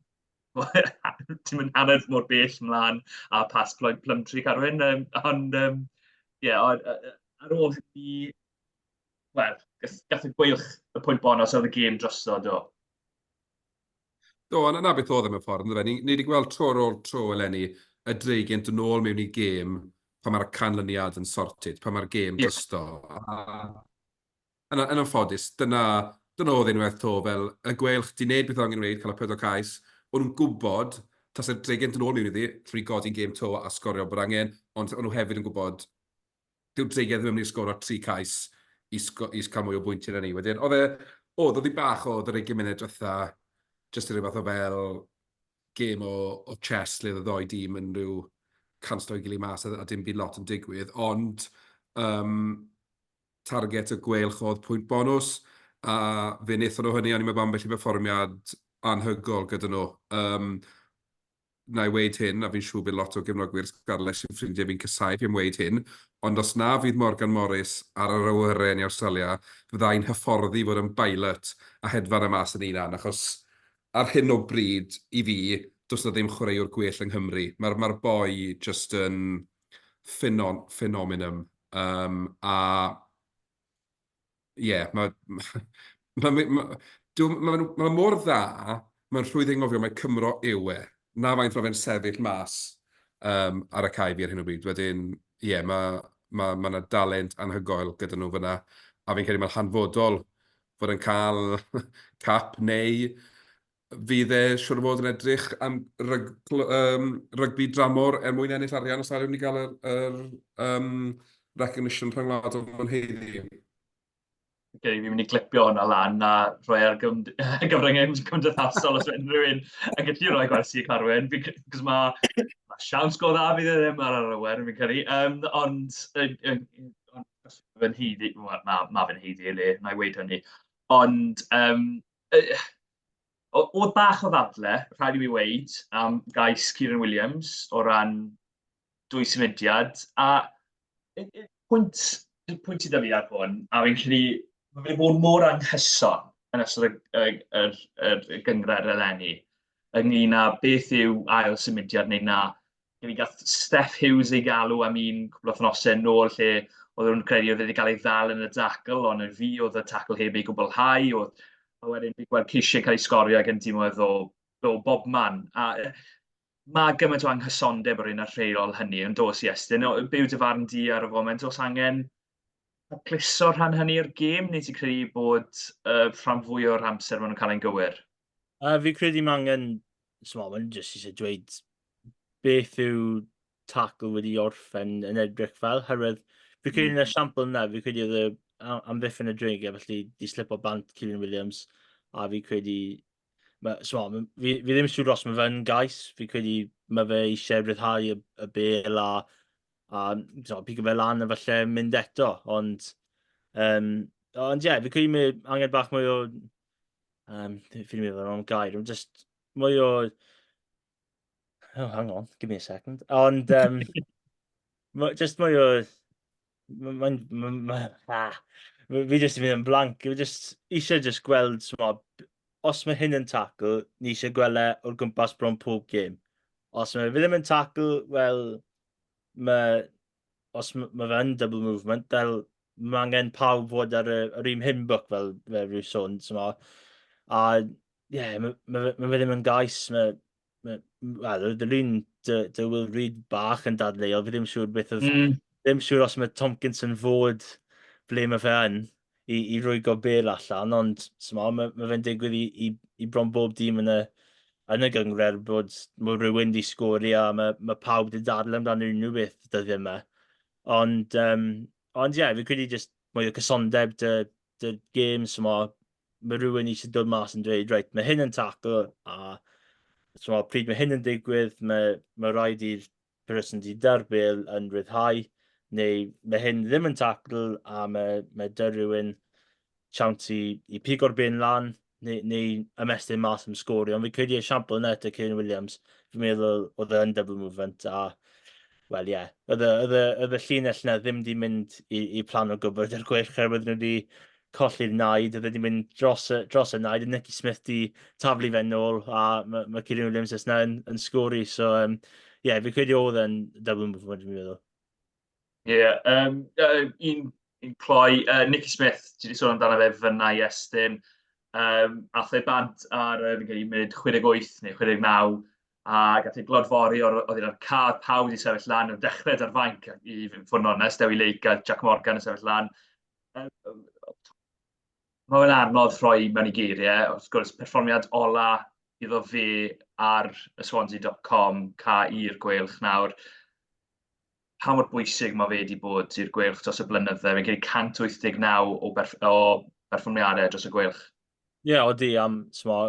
ti'n mynd hanner mor bell mlaen a pas Plumtree Carwyn. Um, ond, um, yeah, on, ar ôl hynny, wel, gath y gweilch y pwynt bonus oedd y gêm drosto, do. Do, a na beth oedd e mewn ffordd, ynddo fe? Ni, ni wedi gweld tro ar ôl tro eleni y dreigiau'n dod nôl mewn i gêm pan mae'r canlyniad yn sorted, pan mae'r gêm yeah. drosto. A Yn yn anffodus, dyna dyna oedd unwaith 'to, fel y Gweilch 'di wneud beth oedd angen wneud, cael y pedwar cais. O'n nhw'n gwybod, tase'r Dreigiau'n dod nôl mewn iddi, allen ni godi'n gêm 'to a sgorio bod angen, ond o'n nhw hefyd yn gwybod, dyw'r Dreigiau ddim yn mynd i sgoro tri cais i sgo- i cael mwy o bwyntiau na ni. Wedyn, oedd e, oedd, oedd hi bach o, oedd yr ugain munud diwetha, jyst yn rhyw fath o fel gêm o, o chess lle oedd y ddou dîm yn rhyw canslo ei gilydd mas a, a dim byd lot yn digwydd, ond um, target y Gweilch oedd pwynt bonws, a fe wnaethon nhw hynny, o'n i'n meddwl ambell i berfformiad anhygoel gyda nhw. Um, na i weud hyn, a fi'n siŵr bydd lot o gefnogwyr Scarlets sy'n ffrindiau fi'n casau fi am weud hyn, ond os na fydd Morgan Morris ar yr awyren i Awstralia, fydda i'n hyfforddi fod yn pilot a hedfan y mas yn hunan, achos ar hyn o bryd, i fi, does na ddim chwaraewr gwell yng Nghymru. Mae'r mae boi just yn ffenon, phenomenon. Um, a ie, yeah, mae ma, ma, ma, ma, ma mor dda, mae'n rhwydd angofio mae Cymro yw e. Na faint mae fe'n sefyll mas um, ar y cae fi ar hyn o bryd. Wedyn, ie, yeah, mae ma, ma 'na dalent anhygoel gyda nhw fyna. A fi'n credu mae'n hanfodol fod yn cael cap neu fydd e siŵr o fod yn edrych am ryg, um, rygbi dramor er mwyn ennill arian os na i gael yr, yr um, recognition rhyngwladol mae'n haeddu. Okay, fi'n mynd i clipio hwnna lan a rhoi ar gyfryngau cymdeithasol os unrhyw un yn gallu rhoi gwersi i Carwyn, cos mae ma siawns go dda fydd e ddim ar yr awyr, fi'n credu. Um, ond, Fe'n haeddu, wel, ma' ma' fe'n haeddu ei le, wna i weud hynny. Ond yym oedd bach o ddadle, rhaid i mi weud, am gais Kieran Williams o ran dwy symudiad, a pwynt, pwynt sydd 'da fi ar hwn, a fi'n credu ma' fe 'di bod mor anghyson yn ystod y y yr yr y gynghrair eleni, ynglyn â beth yw ail symudiad neu na. Mi gath Steff Hughes ei galw am un cwpl o wythnosau yn ôl lle oedden nhw'n credu oedd e wedi cael ei ddal yn y dacl, ond y fi oedd y tacl heb ei gwblhau, oedd, a wedyn fi'n gweld ceisiau cael ei sgorio gan dimoedd o, o bob man. A mae gymaint o anghysondeb o'r un a'r rheol hynny, yn dos i Estyn. Be yw dy farn di ar y foment? Oes angen tacluso rhan hynny o'r gêm, neu ti'n credu bod rhan fwy o'r amser maen nhw'n cael ein gywir? Fi'n credu mae angen, mae'n jyst eisiau dweud beth yw tackle wedi orffen yn edrych fel, herwydd fi credu yn y siampl yna, fi credu oedd y amddiffyn y dreigiau, felly di slipo bant Kieran Williams, a fi credu, ma, so, ma, fi, fi ddim siŵr os mae fe'n gais, fi credu mae fe eisiau rhyddhau y, y bel a, a so, pigo fe lan a falle mynd eto, ond, um, ond ie, yeah, fi credu mae angen bach mwy o, um, fi'n meddwl am gair, ond just mwy o, Oh, hang on, give me a second. Ond, um, just mwy o... Mae'n... Ah, fi jyst yn mynd yn blank. Fi jyst eisiau just gweld, sma, os mae hyn yn tackle, ni eisiau gweld e o'r gwmpas bron pob gêm. Os mae fe ddim yn tackle, wel, mae, os mae fe yn double movement, fel, mae angen pawb fod ar y, yr un hymn book fel, fel rhyw sôn, sma. A, ie, yeah, mae, ma, ma fe ddim yn gais, mae, Wel, oedd yr un dy, dy Will Reid bach yn dadleuol, fi ddim siŵr beth oedd... Ddim siŵr os mae Tomkinson fod ble mae fe yn i, i rwygo bel allan, ond sma, mae, mae fe'n digwydd i, i, i bron bob dîm yn y, yn y gynghrair bod mae rhywun di sgori a mae, mae pawb di dadle amdano unrhyw beth dyddiau yma. Ond, um, ond ie, yeah, fi'n credu jyst mwy o cysondeb dy, dy games, sma, mae rhywun eisiau dod mas yn dweud, reit, mae hyn yn tackle, a so, pryd mae hyn yn digwydd, mae, mae rhaid i'r person di da'r bel yn rhyddhau, neu mae hyn ddim yn tackle, a mae, mae dy rhywun siawns i, i pigo'r bel lan, neu, neu ymestyn mas am sgorio. Ond fi'n credu esiampl yna eto Kieran Williams, fi'n meddwl oedd e'n double movement, a wel ie, oedd y, oedd y, oedd y llinell yna ddim wedi mynd i, i plan o gwbl i'r Gweilch, oherwydd nhw wedi colli'r naid, oedd wedi mynd dros y, dros y naid, a Nicky Smith di taflu fe nôl, a mae, ma Kieran Williams yna yn, yn sgori, so um, yeah, fi credu oedd e'n double movement, fi'n meddwl. Ie, yeah, um, un, un cloi, Nicky Smith, ti wedi sôn amdano fe fyna i Estyn, um, ath e bant ar, fi'n credu, munud 68 neu 69, a gath ei glodfori o'r, oedd ar cad, pawb wedi sefyll lan, oedd dechrau ar fainc, i fod yn onest, Dewi Lake a Jack Morgan yn sefyll lan. Mae fe'n anodd rhoi mewn i geiriau, wrth gwrs, perfformiad ola iddo fe ar y Swansea.com, ca i'r Gweilch nawr. Pa mor bwysig mae fe wedi bod i'r Gweilch dros y blynydde? Fe'n credu 189 o, berff o berfformiadau dros y Gweilch. Ie, yeah, odi, am, sma,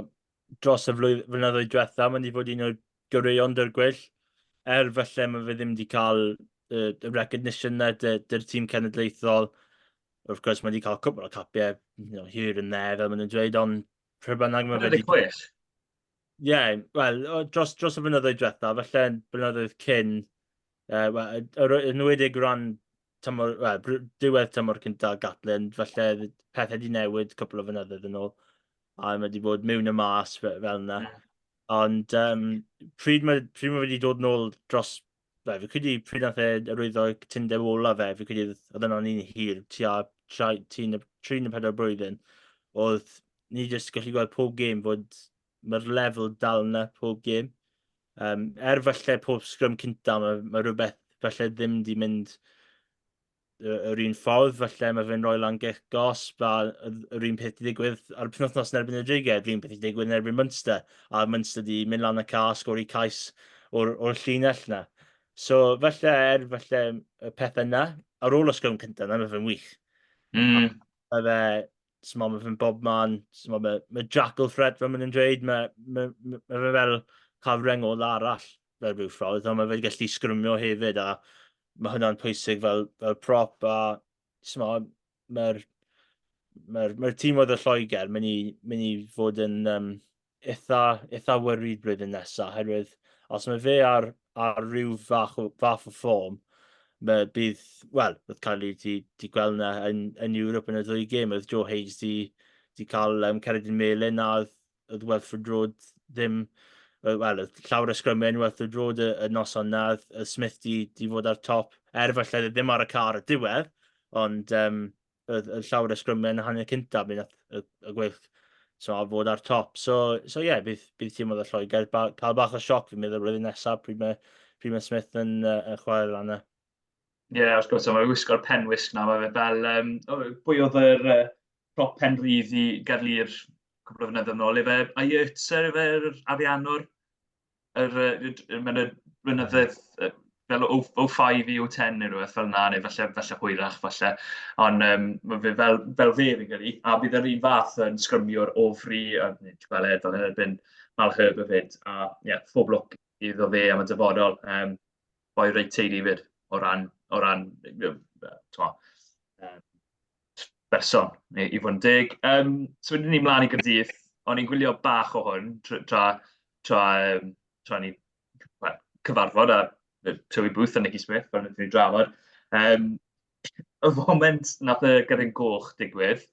dros y flynyddoedd diwetha, mae'n wedi bod un o'r goreuon dy'r Gweilch. Er falle mae fe ddim wedi cael y, y recognition na dy'r tîm cenedlaethol. Wrth gwrs, mae wedi cael cwpl o capiau, you know, here and there, fel maen nhw'n dweud, ond pryd bynnag mae fe wedi... 46? Ie, yeah, wel, dros, dros y blynyddoedd diwetha, falle blynyddoedd cyn, uh, well, yr enwedig ran tymor, well, diwedd tymor cynta Gatlin, falle pethau wedi newid cwpl o flynyddoedd yn ôl, a mae wedi bod mewn y mas fel yna. Ond um, pryd mae, pryd mae wedi dod nôl dros Fe, fi credu pryd nath e arwyddo cytundeb ola fe, fi credu oedd yna'n un hir, tua tri neu pedwar blwyddyn, oedd ni jyst gallu gweld pob gêm fod mae'r lefel dal yna pob gêm. Um, er falle pob sgrym cynta, mae, mae rhywbeth falle ddim di mynd yr un ffordd, falle mae fe'n rhoi lan gic gosb, a yr un peth di ddigwydd ar y penwythnos yn erbyn y Dreigiau, yr un peth di digwydd yn erbyn Munster, a Munster di mynd lan y ca, sgori cais o'r, or llinell na. So, falle er, falle y pethau yna, ar ôl y sgrym cyntaf yna, mae fe'n wych. Mae fe, smo, mae fe'n bob man, smo, mae, mae jackal threat fel maen nhw'n dweud, mae, mae, mae, mae fe fel cael rengol arall fel rhyw ffordd, ond mae fe'n gallu sgrymio hefyd, a mae hwnna'n pwysig fel, fel prop, a Mae'r ma ma tîm oedd y Lloegr mynd i, mynd i fod yn um, eitha, eitha worried blwyddyn nesaf, oherwydd os mae fe ar, ar ryw fach o, fath o ffôm, mae bydd, wel, oedd cael ei di, di gweld yna yn, yn Europe yn y ddwy gêm, oedd Joe Hayes di, di cael um, Ceredin Melyn a oedd, oedd Welford Road ddim, wel, oedd llawer o sgrymiau yn Welford Road y, y noson na, oedd, oedd Smith di, di fod ar top, er falle ddim ar y car y diwedd, ond um, oedd, oedd llawer o sgrymiau yn y hanner cyntaf, mi nath y, y gweilch so, a fod ar top. So, so ie, yeah, bydd, bydd tîm oedd y Lloegr ba, cael bach o sioc fi'n meddwl blwyddyn nesaf pryd mae, pryd mae Smith yn, uh, yn chwarae lan yna. Ie, yeah, wrth gwrs, mae'n wisgo'r penwisg na, mae fe fel, um, pwy oedd yr uh, prop pen rhydd i Gaerlŷr cwpl o flynyddoedd yn ôl, efe Ayrton, efe ariannwr? yr, yy, mae'n y blynyddoedd fel o, o 5 i o 10 neu rhywbeth fel 'na, neu falle, falle hwyrach, falle. Ond um, mae fe fel, fel fe fi'n credu, a bydd yr un fath yn sgrymiwr o fri, a ti'n gweld e fel yn erbyn Malherbe hefyd, a ie, yeah, phob lwc iddo fe am y dyfodol. Um, boi reit teulu fyd, o ran, o ran, t'mo, um, berson, i, i fod yn deg. Um, so wedyn ni mlaen i Gaerdydd, o'n i'n gwylio bach o hwn tra, tra, tra, um, tra ni well, cyfarfod a Toby Booth a Nicky Smith, fel wnaethon ni drafod. Um, y foment nath y gyrru'n goch digwydd,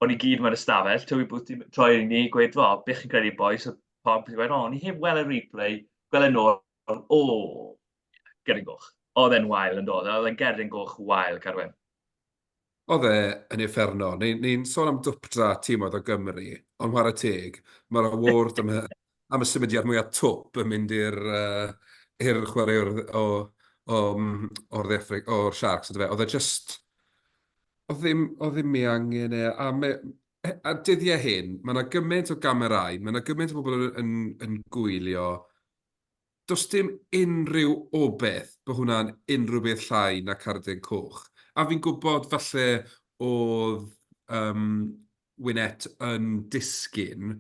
o'n i gyd mewn ystafell, Toby Booth di troi i ni, gweud, o, beth chi'n credu, boys? So pawb wedi gweud, o, ni heb weld y replay, gweld e nôl, o, gyrru'n goch. Oedd e'n wael yn dod, oedd e'n gerdyn goch wael, Carwyn. Oedd e yn uffernol. Ni'n ni sôn am dwpdra timoedd o Gymru, ond whare teg, mae'r award am y, am y symudiad mwyaf twp yn mynd i'r uh, i'r chwaraewr o, o, o'r dde Affrig, o'r Sharks, yndyfe. Oedd e just... Oedd ddim, oedd ddim ei angen e, a, me, a dyddiau hyn, mae yna gymaint o gamerâu, mae yna gymaint o bobl yn, yn, yn gwylio, Does dim unrhyw obaith bod hwnna'n unrhyw beth llai na cardyn coch. A fi'n gwybod falle oedd um, Winnett yn disgyn,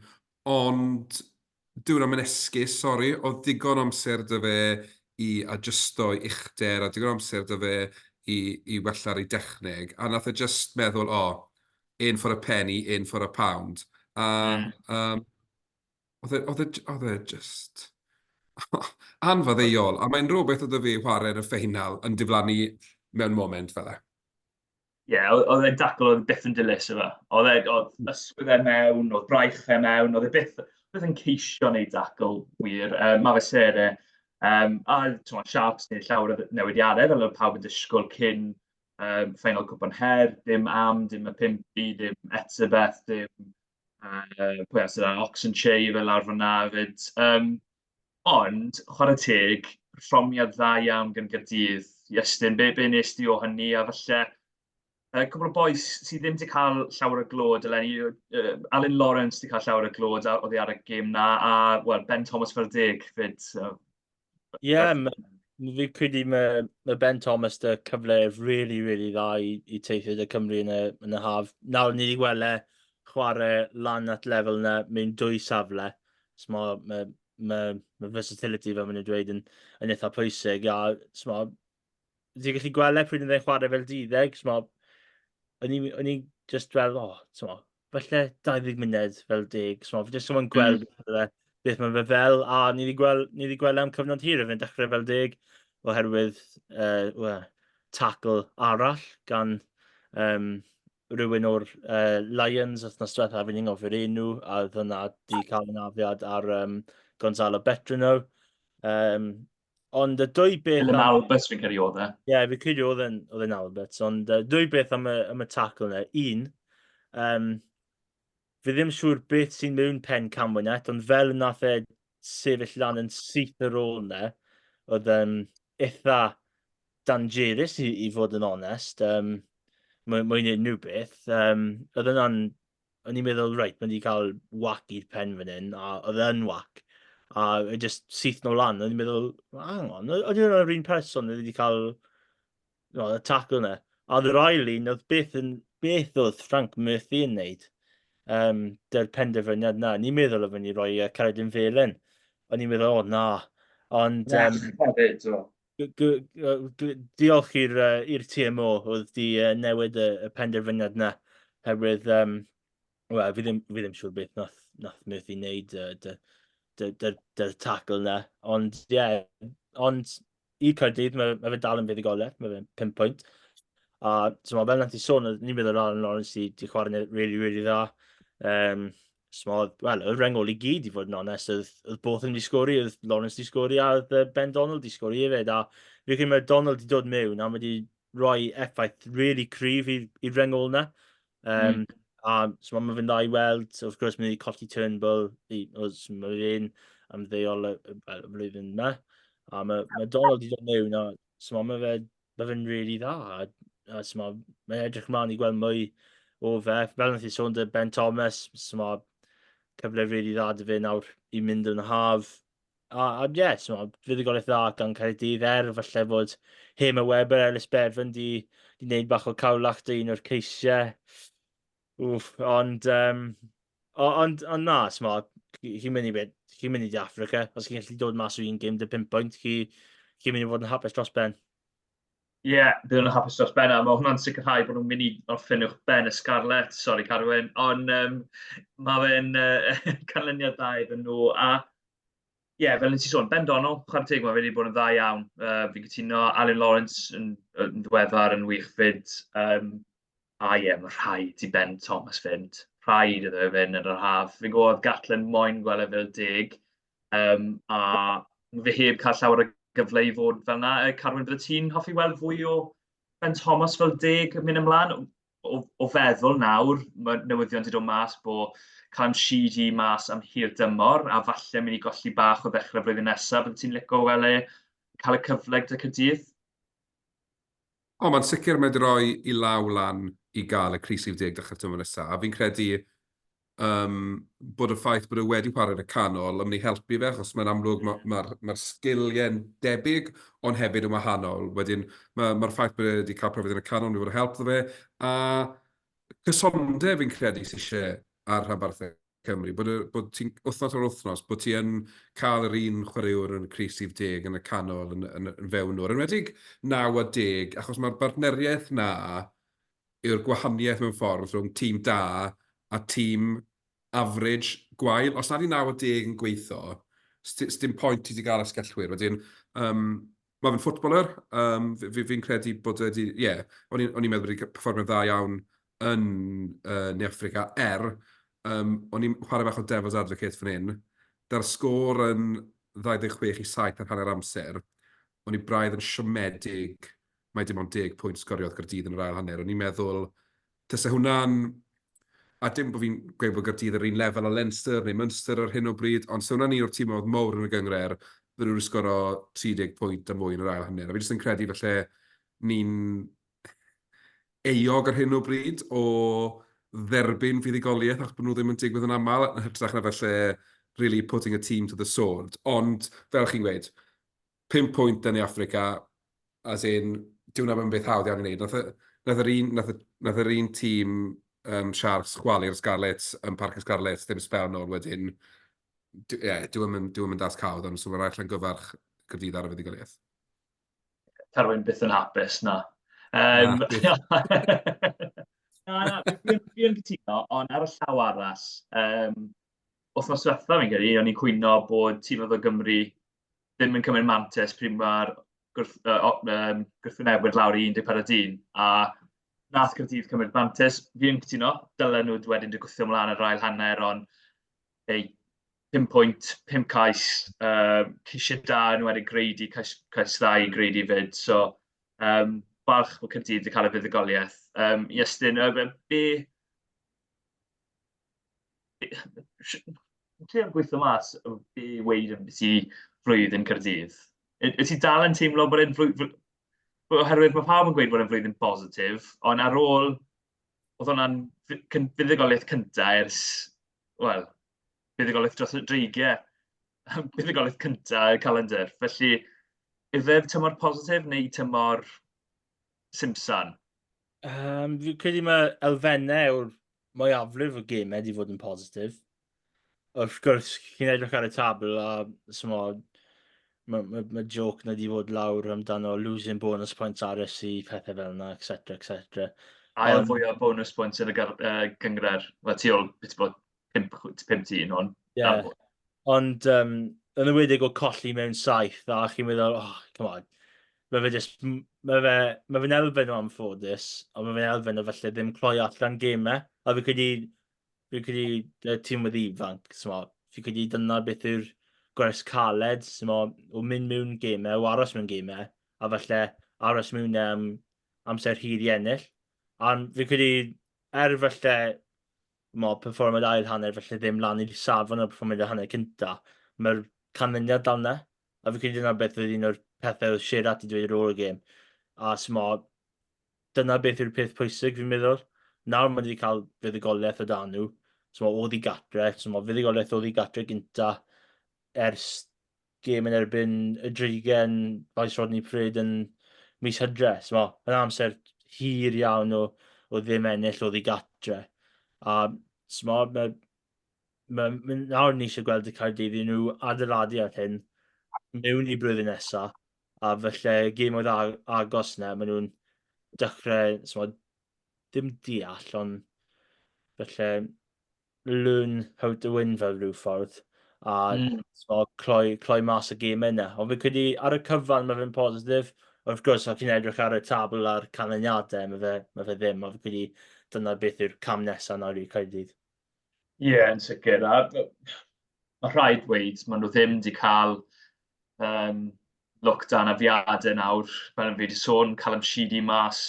ond dyw hwnna ddim yn esgus, sori. Oedd digon o amser 'da fe i adjusto i uchder a digon o amser 'da fe i, i wella ar ei dechneg. A nath e just meddwl, o, oh, in for a penny, in for a pound. A mm. um, Oedd e, oedd e, oedd e just anfaddeuol. A mae'n rhywbeth oedd y fe chwarae yn y ffeinal yn diflannu mewn moment fel e. Ie, yeah, oedd e'n dacl oedd byth yn dilys efo. Oedd e, oedd ysgwydd e mewn, oedd braich e mewn, oedd e byth, byth yn ceisio wneud dacl wir. Um, mae fe ser e. Um, a ti'n Sharks neu llawer o newidiadau fel oedd pawb yn disgwyl cyn um, ffeinal Cwpan Her, dim am, dim y pimpi, dim Etzebeth, dim Uh, pwy arall sydd yna? Ox and Che fel lawr fyna hefyd. Um, ond, chwarae teg, perfformiad dda iawn gan Gaerdydd. Iestyn, be, be nes di o hynny? A falle, uh, cwbl o bois sydd ddim wedi cael llawer o glod eleni. Uh, Alun Lawrence wedi cael llawer o glod a oedd ar y gêm na, a well, Ben Thomas fel deg fyd. So, Ie, yeah, fi credu mae, mae Ben Thomas dy cyfle really, really dda i, i teithio dy Cymru yn y, yn y haf. Nawr ni wedi gweld e chwarae lan at lefel yna mewn dwy safle. So mae, mae, mae, mae versatility fel maen nhw'n dweud yn, yn eitha pwysig. A so mae, ti'n gallu gweld e pryd yn chwarae fel duddeg, so o'n i, o'n i just fel, o, oh, so falle 20 munud fel deg, so fi jyst yn gweld mm. beth mae fe fel, a ni wedi gweld, ni wedi gweld am cyfnod hir, fe'n dechrau fel deg, oherwydd uh, well, tackle arall gan um, rhywun o'r uh, Lions wythnos diwethaf, fi'n anghofio'r enw, a oedd yna di cael anafiad ar um, Gonzalo Betrino. Um, Ond y dwy beth... Dylan Alberts fi'n credu oedd e. Ie, yeah, fi'n credu oedd e'n oedd e'n Alberts, ond uh, dwy beth am y, am y tackle yna. Un, um, fi ddim siŵr beth sy'n mewn pen Cam Winnett, ond fel nath e sefyll lan yn syth ar ôl yna, oedd um, eitha dangerous i, i fod yn onest, um, mwy, mwy neu unrhyw beth. Um, oedd yna'n o'n i'n meddwl, reit, mae wedi cael whack i'r pen fan hyn, a oedd e'n whack. A e just syth nôl lan, o'n i'n meddwl, hang on, oedd e'n un person oedd wedi cael no, y tackle yna. A oedd yr ail un, oedd beth, yn, beth oedd Frank Murphy yn neud um, dy'r penderfyniad na. Ni'n meddwl oedd ni roi uh, Caredin Felen. O'n i'n meddwl, o oh, na. Ond... Um, hefyd, o. Diolch i'r uh, TMO oedd di uh, newid y, y penderfyniad na, herwydd, um, wel, fi ddim, fi ddim siŵr beth nath, nath Murphy wneud uh, dy, dy, dy, dy tackle na, ond ie, yeah, ond i Caerdydd, mae, mae fe dal yn fuddugoliaeth, mae fe'n 5 pwynt. A so, fel nath i sôn, ni'n meddwl Aaron Lawrence di, di chwarae'n really, really dda. Um, so, wel, y rengol i gyd, i fod yn onest, oedd, oedd Botham di sgori, oedd Lawrence di sgori, a oedd Ben Donald di sgori hefyd. A fi credu mae Donald di dod mewn a mae di rhoi effaith really cryf i'r rengol yna. Um, mm. A so mae'n fe'n dda i weld, wrth gwrs, mae'n wedi colli Turnbull, i, os mae fe'n ymddeol y, y, y flwyddyn yma. A mae, mae Donald wedi dod mewn, a so mae fe, mae fe'n really dda. A, a so mae, mae'n edrych ymlaen i gweld mwy o fe. Fel nath i sôn dy Ben Thomas, so mae cyfle really dda dy fe nawr i mynd yn y haf. A, a ie, yeah, so mae fuddugoliaeth dda gan Caerdydd er falle fod Hamer Webber, Ellis Bevan di, di wneud bach o cawlach dy un o'r ceisiau. Wff, ond, um, ond, ond na, sma, chi'n mynd i beth, chi'n mynd i di Africa, os chi'n gallu dod mas o un gêm dy 5 pwynt, chi'n chi mynd i fod yn hapus dros ben. Ie, yeah, bydd nhw'n hapus dros ben, a mae hwnna'n sicrhau bod nhw'n mynd i orffen uwch ben y Scarlets, sori Carwyn, ond um, mae fe'n uh, canlyniad dda iddyn nhw, a ie, yeah, fel nes i sôn, Ben Donald, chwarae teg, mae fe wedi bod yn dda iawn. Uh, fi'n cytuno, Alun Lawrence yn, yn ddiweddar yn wych fyd. Um, A ie, mae rhaid i Ben Thomas fynd. Rhaid iddo fe fynd yn yr haf. Fi'n gwybod Gatland moyn gweld e fel deg, um, a fe heb cael llawer o gyfle i fod fel yna. Carwyn, bydde ti'n hoffi weld fwy o Ben Thomas fel deg yn mynd ymlaen? O, o feddwl nawr, mae newyddion wedi dod mas bod Callum Sheedy mas am hir dymor, a falle mynd i golli bach o ddechrau flwyddyn nesaf. Bydde ti'n licio weld e cael y cyfle gyda Caerdydd? O, mae'n sicr mae 'di rhoi i law lan i gael y crys rhif deg dechrau'r tymor nesaf. A fi'n credu um, bod y ffaith bod e wedi chwarae yn y canol yn mynd i helpu fe, achos mae'n amlwg mae'r ma, ma, ma sgiliau'n debyg, ond hefyd yn wahanol. Wedyn mae'r ma, ma ffaith bod e wedi cael profiad yn y canol yn mynd i fod o help iddo fe. A cysondeb fi'n credu sydd eisiau ar rhanbarthau Cymru, bod, y, bod ti'n, wythnos ar wythnos, bod ti yn cael yr un chwaraewr yn y crys rhif deg yn y canol yn, yn, yn fewnwr, yn enwedig 9 a 10, achos mae'r bartneriaeth na yw'r gwahaniaeth mewn ffordd rhwng tîm da a tîm average gwael. Os nad yw 9 a 10 yn gweithio, dim pwynt i ti gael asgellwyr. Wedyn, um, mae fe'n footballer, um, fi'n fi, fi credu bod wedi, ie, yeah, o'n i'n meddwl bod wedi perfformio'n dda iawn yn uh, Ne Affrica, er, um, o'n i'n chwarae bach o devil's advocate fan hyn, da'r sgôr yn 26 i 7 ar hanner amser, o'n i braidd yn siomedig mai dim ond 10 pwynt sgoriodd Gaerdydd yn yr ail hanner. O'n i'n meddwl, tase hwnna'n... A dim bod fi'n gweud bod Gaerdydd ar un lefel â Leinster neu Munster ar hyn o bryd, ond se hwnna'n un o'r timoedd mowr yn y gynghrair, bydden nhw wedi sgoro 30 pwynt a mwy yn yr ail hanner. A fi jyst yn credu falle ni'n euog ar hyn o bryd o dderbyn fuddugoliaeth achos bod nhw ddim yn digwydd yn aml, yn hytrach na falle really putting a team to the sword. Ond, fel chi'n gweud, 5 pwynt yn Affrica, as in, dyw hwnna ddim yn beth hawdd iawn i wneud. Nath, nath yr un, nath, nath yr un tîm um, Sharks chwalu'r Scarlets yn Parc y Scarlets ddim sbel nôl wedyn. Ie, yeah, dyw e'n dasg hawdd, ond so mae'n rhaid llongyfarch Caerdydd ar y fuddugoliaeth. Carwyn byth yn hapus, na. Um, na, na, na, fi yn cytuno, ond ar y llaw arall, um, wythnos diwetha fi'n credu, o'n i'n cwyno bod tîm o Gymru ddim yn cymryd mantais pryd mae'r gwrth, uh, um, gwrthwynebwyr lawr i 14 dyn, a nath Caerdydd cymryd mantais. Fi yn cytuno, dylen nhw wedyn di gwthio ymlaen yr ail hanner, ond ei, 5 pwynt, 5 cais, uh, ceisiau da yn wedi Grady, cais, cais dda i Grady fyd. So, um, balch bod Caerdydd wedi cael y fuddugoliaeth. Um, Iestyn, uh, be... Yn trio gweithio mas be i weud am beth i flwyddyn Caerdydd. Wyt ti dal yn teimlo bod e'n flwyddyn... Oherwydd mae pawb yn gweud bod e'n flwyddyn bositif, ond ar ôl... Oedd hwnna'n fuddugoliaeth cyntaf ers, wel, buddugoliaeth dros y dreigiau, buddugoliaeth cyntaf y calendr. Felly, ife tymor positif neu tymor simsan? Um, fi'n credu mae elfennau o'r mwyafrif o gemau wedi fod yn positif. Wrth gwrs, chi'n edrych ar y tabl a smo, Mae ma, ma joke na di fod lawr amdano losing bonus points RSC, pethau fel yna, etc, etc. Ail fwy o bonus points yn y gynghrair, wel tu ôl beth bod 5 tîm, ond... Ie, yeah. Ond yn enwedig o colli mewn saith, a chi'n meddwl, oh, come on, mae fe just, mae fe, mae fe'n elfen o anffodus, ond mae fe'n elfen o falle ddim cloi allan gemau, a fi credu, fi credu y tîm wedi ifanc, so, fi credu dyna beth yw'r gwers caled, so, o mynd mewn gemau, o aros mewn gemau, a falle aros mewn um, amser hir i ennill. A fi credu, er falle mo, perfformiad ail hanner falle ddim lan i'r safon o perfformiad hanner cynta, mae'r canlyniad dal 'na. A fi credu dyna beth oedd un o'r pethau oedd Sherratt wedi dweud ar ôl y gêm. A smo, dyna beth yw'r peth pwysig fi'n meddwl. Nawr mae wedi cael fuddugoliaeth o dan nhw. Smo, oedd i gatre, smo, fuddugoliaeth oedd i gatre gynta ers gêm yn erbyn y Dreigiau yn Faes Rodney Parade yn mis Hydre. So, yn amser hir iawn o, o ddim ennill o ddigatre. A smo, mae, mae, mae, nawr ni eisiau gweld y Caerdydd i nhw adeiladu ar hyn mewn i blwyddyn nesaf. A felly gêm oedd agos yna, maen nhw'n dechrau, smo, dim deall, ond felly learn how to win fel rhyw ffordd a mm. so, cloi, cloi mas y gêm yna. Ond fi'n credu ar y cyfan mae fe'n positif. Wrth gwrs, os chi'n edrych ar y tabl a'r canlyniadau, mae fe, mae fe ddim. Ond fi'n credu dyna beth yw'r cam nesaf nawr i Caerdydd. Ie, yeah, yn sicr. A mae rhaid dweud, maen nhw ddim wedi cael um, lwc da anafiadau nawr, fel fi wedi sôn, Callum Sheedy mas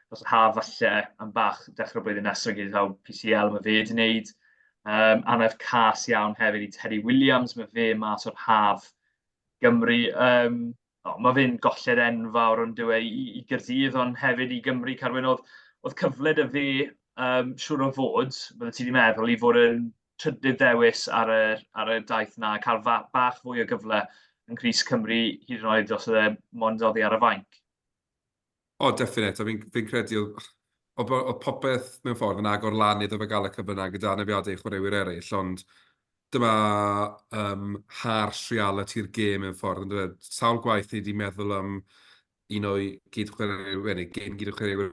dros yr haf falle am bach dechrau blwyddyn nesaf gyda taw PCL mae fe wedi wneud. Um, anaf cas iawn hefyd i Teddy Williams, mae fe mas o'r haf Gymru. Um, oh, mae fe'n golled enfawr ond dyw e i, i Gyrdydd, ond hefyd i Gymru. Carwyn, oedd, oedd cyfle dy fe, um, siŵr o fod, bydde ti wedi meddwl, i fod yn trydydd dewis ar y, ar y daith 'na, cael bach fwy o gyfle yn crys Cymru hyd yn oed os oedd e mond oddi ar y fainc. O, definite, a fi'n fi credu oedd, oedd, oedd popeth mewn ffordd yn agor lan iddo fe gael y cyfle yna gyda anafiadau chwaraewyr eraill, ond dyma um, harsh reality'r gêm mewn ffordd, yn dweud. Sawl gwaith ni wedi meddwl am un o'i gyd-chwaraewyr, neu gyn gyd-chwaraewyr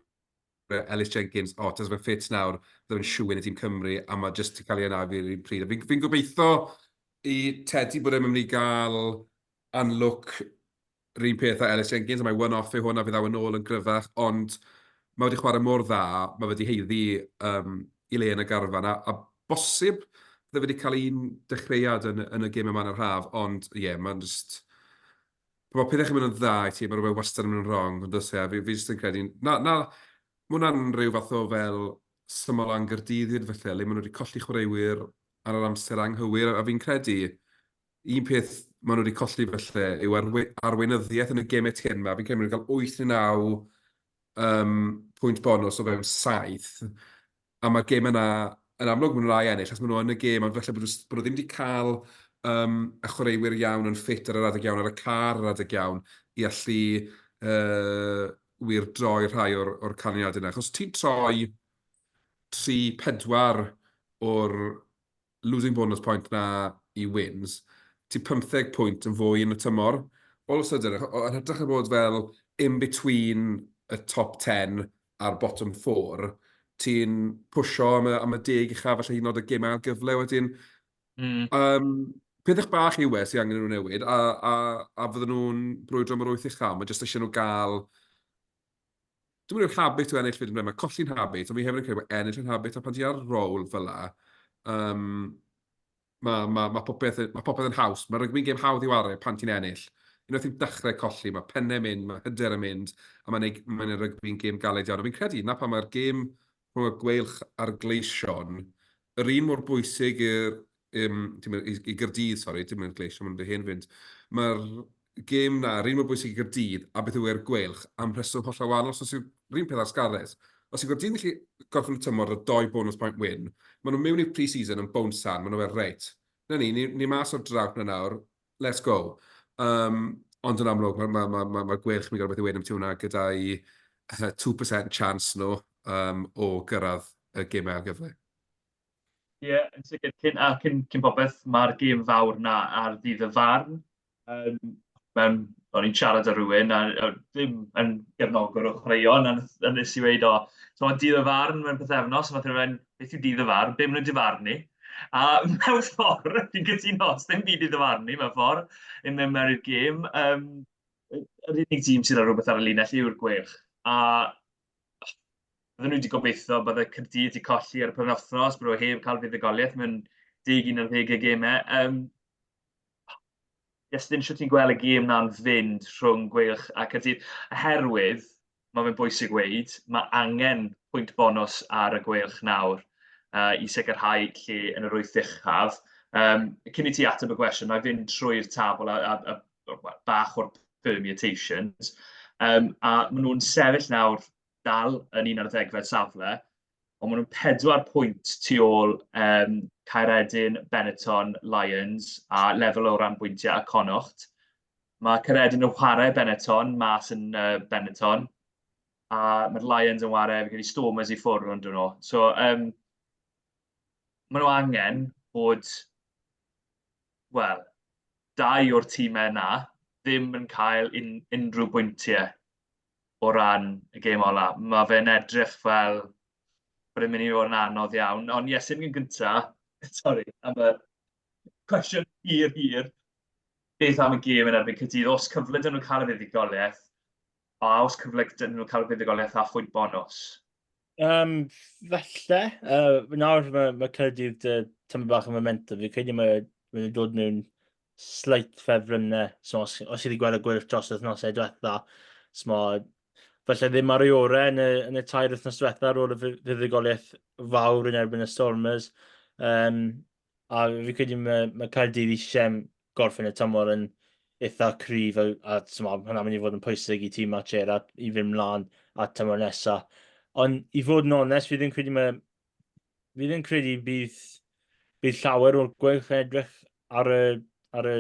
Ellis Jenkins, o, oh, tas fe ffit nawr, bydde fe'n siwyn i tîm Cymru, a mae jyst 'di cael ei anafu yr un pryd. Fi'n fi gobeithio i Teddy bod e'n mynd i gael anlwc yr un peth â Ellis Jenkins, a mae one-off yw hwn a fydd awn ôl yn gryfach, ond mae wedi chwarae mor dda, mae wedi haeddu um, i le yn y garfan, a, a bosib bydde wedi cael un dechreuad yn, yn y gêm yma yn yr haf, ond ie, yeah, mae'n just... Pan mae pethau'n mynd yn dda i ti, mae rhywbeth wastad yn mynd yn wrong, ond does e, fi, fi jyst yn credu, na, na, mae hwnna'n rhyw fath o fel syml Angyrdydd hyd falle, le maen nhw wedi colli chwaraewyr ar yr amser anghywir, a fi'n credu, un peth maen nhw wedi colli falle yw arwe arweinyddiaeth yn y gemau tyn 'ma, fi'n credu maen nhw wedi cael 8 neu 9 um, pwynt bonws o fewn 7, a mae'r gêm yna, yn amlwg maen nhw'n rai ennill, achos maen nhw yn y gêm, ond falle bod nhw, bod nhw ddim wedi cael um, y chwaraewyr iawn yn ffit ar yr adeg iawn, ar y car ar yr adeg iawn, i allu uh, wir droi rhai o'r, or canlyniadau yna. Achos ti'n troi 3-4 o'r losing bonus point 'na i wins, ti 15 pwynt yn fwy yn y tymor. All of a sudden, yn hytrach na bod fel in between y top 10 a'r bottom 4, ti'n pwsio am y, am y deg uchaf, falle hyd yn oed y gemau ail gyfle wedyn. Mm. Um, pethau bach yw e sydd angen nhw newid, a, a, a fydden nhw'n brwydro am yr wyth uchaf, mae jyst eisiau nhw gael Dwi'n mynd i'r habit o ennill fyd yn mae colli'n habit, ond fi hefyd yn credu bod ennill yn habit, a pan ti ar roll fel la, um, mae, ma, ma popeth, ma popeth yn haws. Mae rygbi'n gêm hawdd i wario pan ti'n ennill. Unwaith ti'n dechrau colli, mae pennau mynd, mae hyder yn mynd, a mae'n mae rygbi'n gêm galed iawn. A fi'n credu, na pan mae'r gêm rhwng y Gweilch a'r Gleision, yr un mor bwysig i'r um, i, i Gyrdydd, sori, dim i'r Gleision, mae'n hen fynd. Mae'r gêm 'na yr un mor bwysig i Gaerdydd a beth yw e i'r Gweilch am rheswm hollol wahanol. So os yw'r un peth â'r Scarlets. Os yw Gaerdydd yn gallu gorffen y tymor 'da dou bonus point win, maen nhw'n mewn i'r pre-season yn bownsan, maen nhw fel reit, 'na ni, ni, ni mas o'r drought 'na nawr, let's go. Um, ond yn amlwg, mae'r ma, ma, ma, ma Gweilch yn mynd i gael rhywbeth i weud am hwnna gyda'i 2% chance nhw um, o gyrraedd y gemau ail gyfle. Ie, yeah, yn sicr. Cyn, a cyn, cyn popeth, mae'r gêm fawr na ar ddydd y farn. Um, Mewn, o'n i'n siarad â rhywun a, a ddim yn gefnogwr o chwaraeon, a, a nes i weud, o, so mae'n dydd y farn mewn pythefnos, a nath rhywun, beth yw dydd y farn, be maen nhw'n dyfarnu? A mewn ffordd, fi'n cytuno, ddim byd i ddyfarnu mewn ffordd, yn mynd mewn i'r gêm. Um, yr unig dîm sydd â rhywbeth ar y linell yw'r Gweilch. A bydden nhw wedi gobeithio bydde Caerdydd wedi colli ar y penwythnos, bod nhw heb cael fuddugoliaeth mewn 10 11 o gemau. Um, Iestyn, shwt ti'n gweld y gêm 'na'n fynd rhwng Gweilch a Caerdydd? Oherwydd, mae fe'n bwysig gweud, mae angen pwynt bonws ar y Gweilch nawr uh, i sicrhau lle yn yr wyth uchaf. Um, cyn i ti ateb y gwestiwn, na i fynd trwy'r tabl a, a, a well, bach o'r permutations. Um, a maen nhw'n sefyll nawr dal yn un ar ddegfed safle, ond maen nhw'n pedwar pwynt tu ôl um, Caeredin, Benetton, Lions a lefel o ran bwyntiau a Connacht. Mae Caeredin yn chwarae Benetton mas yn uh, Benetton, a mae'r Lions yn chwarae, fi credu Stormers i ffwrdd ond nhw. So, um, maen nhw angen bod, wel, dau o'r tîmau yna ddim yn cael un, unrhyw bwyntiau o ran y gêm ola. Mae fe'n edrych fel bod e'n mynd i fod yn anodd iawn. Ond yes, yn gynta, sorry, am y cwestiwn hir hir, beth am y gêm yn erbyn Caerdydd? Os cyfle dyn nhw cael y fuddugoliaeth, a os cyfle dyn nhw cael y fuddugoliaeth a phwynt bonws? Um, falle. Uh, nawr mae, mae Caerdydd dy tymor bach o momentum. Fi'n credu mae nhw'n dod mewn slight ffefrynnau. So, os, os i wedi gweld y gwyrth dros yr wythnosau diwetha, so, falle ddim ar ei orau yn y, yn y tair wythnos diwetha ar ôl y fuddugoliaeth fawr yn erbyn y Stormers. Um, a fi credu mae, mae Caerdydd eisiau gorffen y tymor yn eitha cryf a, a so, hwnna'n mynd i fod yn pwysig i tîm Matchera i fynd mlaen at tymor nesaf. Ond i fod yn onest, fi ddim credu mae Fi ddim credu bydd, bydd llawer o'r gweilch yn edrych ar y, ar y,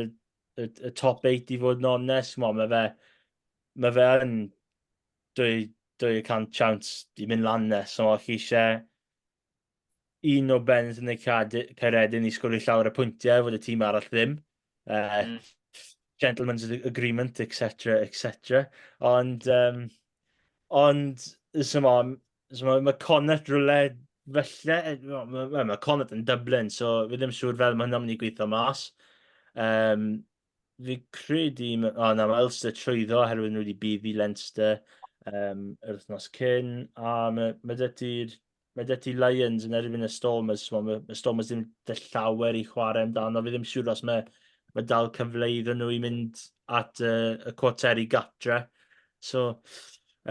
y, y top 8 i fod yn onest. Mo, mae fe, mae fe yn 200 chance i mynd lan ne. So chi eisiau un o Benz yn y Caeredin i sgwrdd llawer o pwyntiau, fod y tîm arall ddim. Uh, mm. Gentleman's agreement, etc, etc. Ond, um, ond, so mo, so mae, mae Connacht rhywle felly, mae, mae, mae Connacht yn Dublin, so fi ddim siŵr fel mae hynna'n mynd i gweithio mas. Um, fi credu, o oh, na, mae Ulster trwyddo oherwydd nhw wedi buddu Leinster um, yr wythnos cyn, a mae, mae dy ti'r mae 'da ti Lions yn erbyn y Stormers, so mae, mae Stormers ddim 'da llawer i chwarae amdano. Fi ddim siŵr os mae, mae dal cyfle iddyn nhw i mynd at y, y cwarteri gatre. So,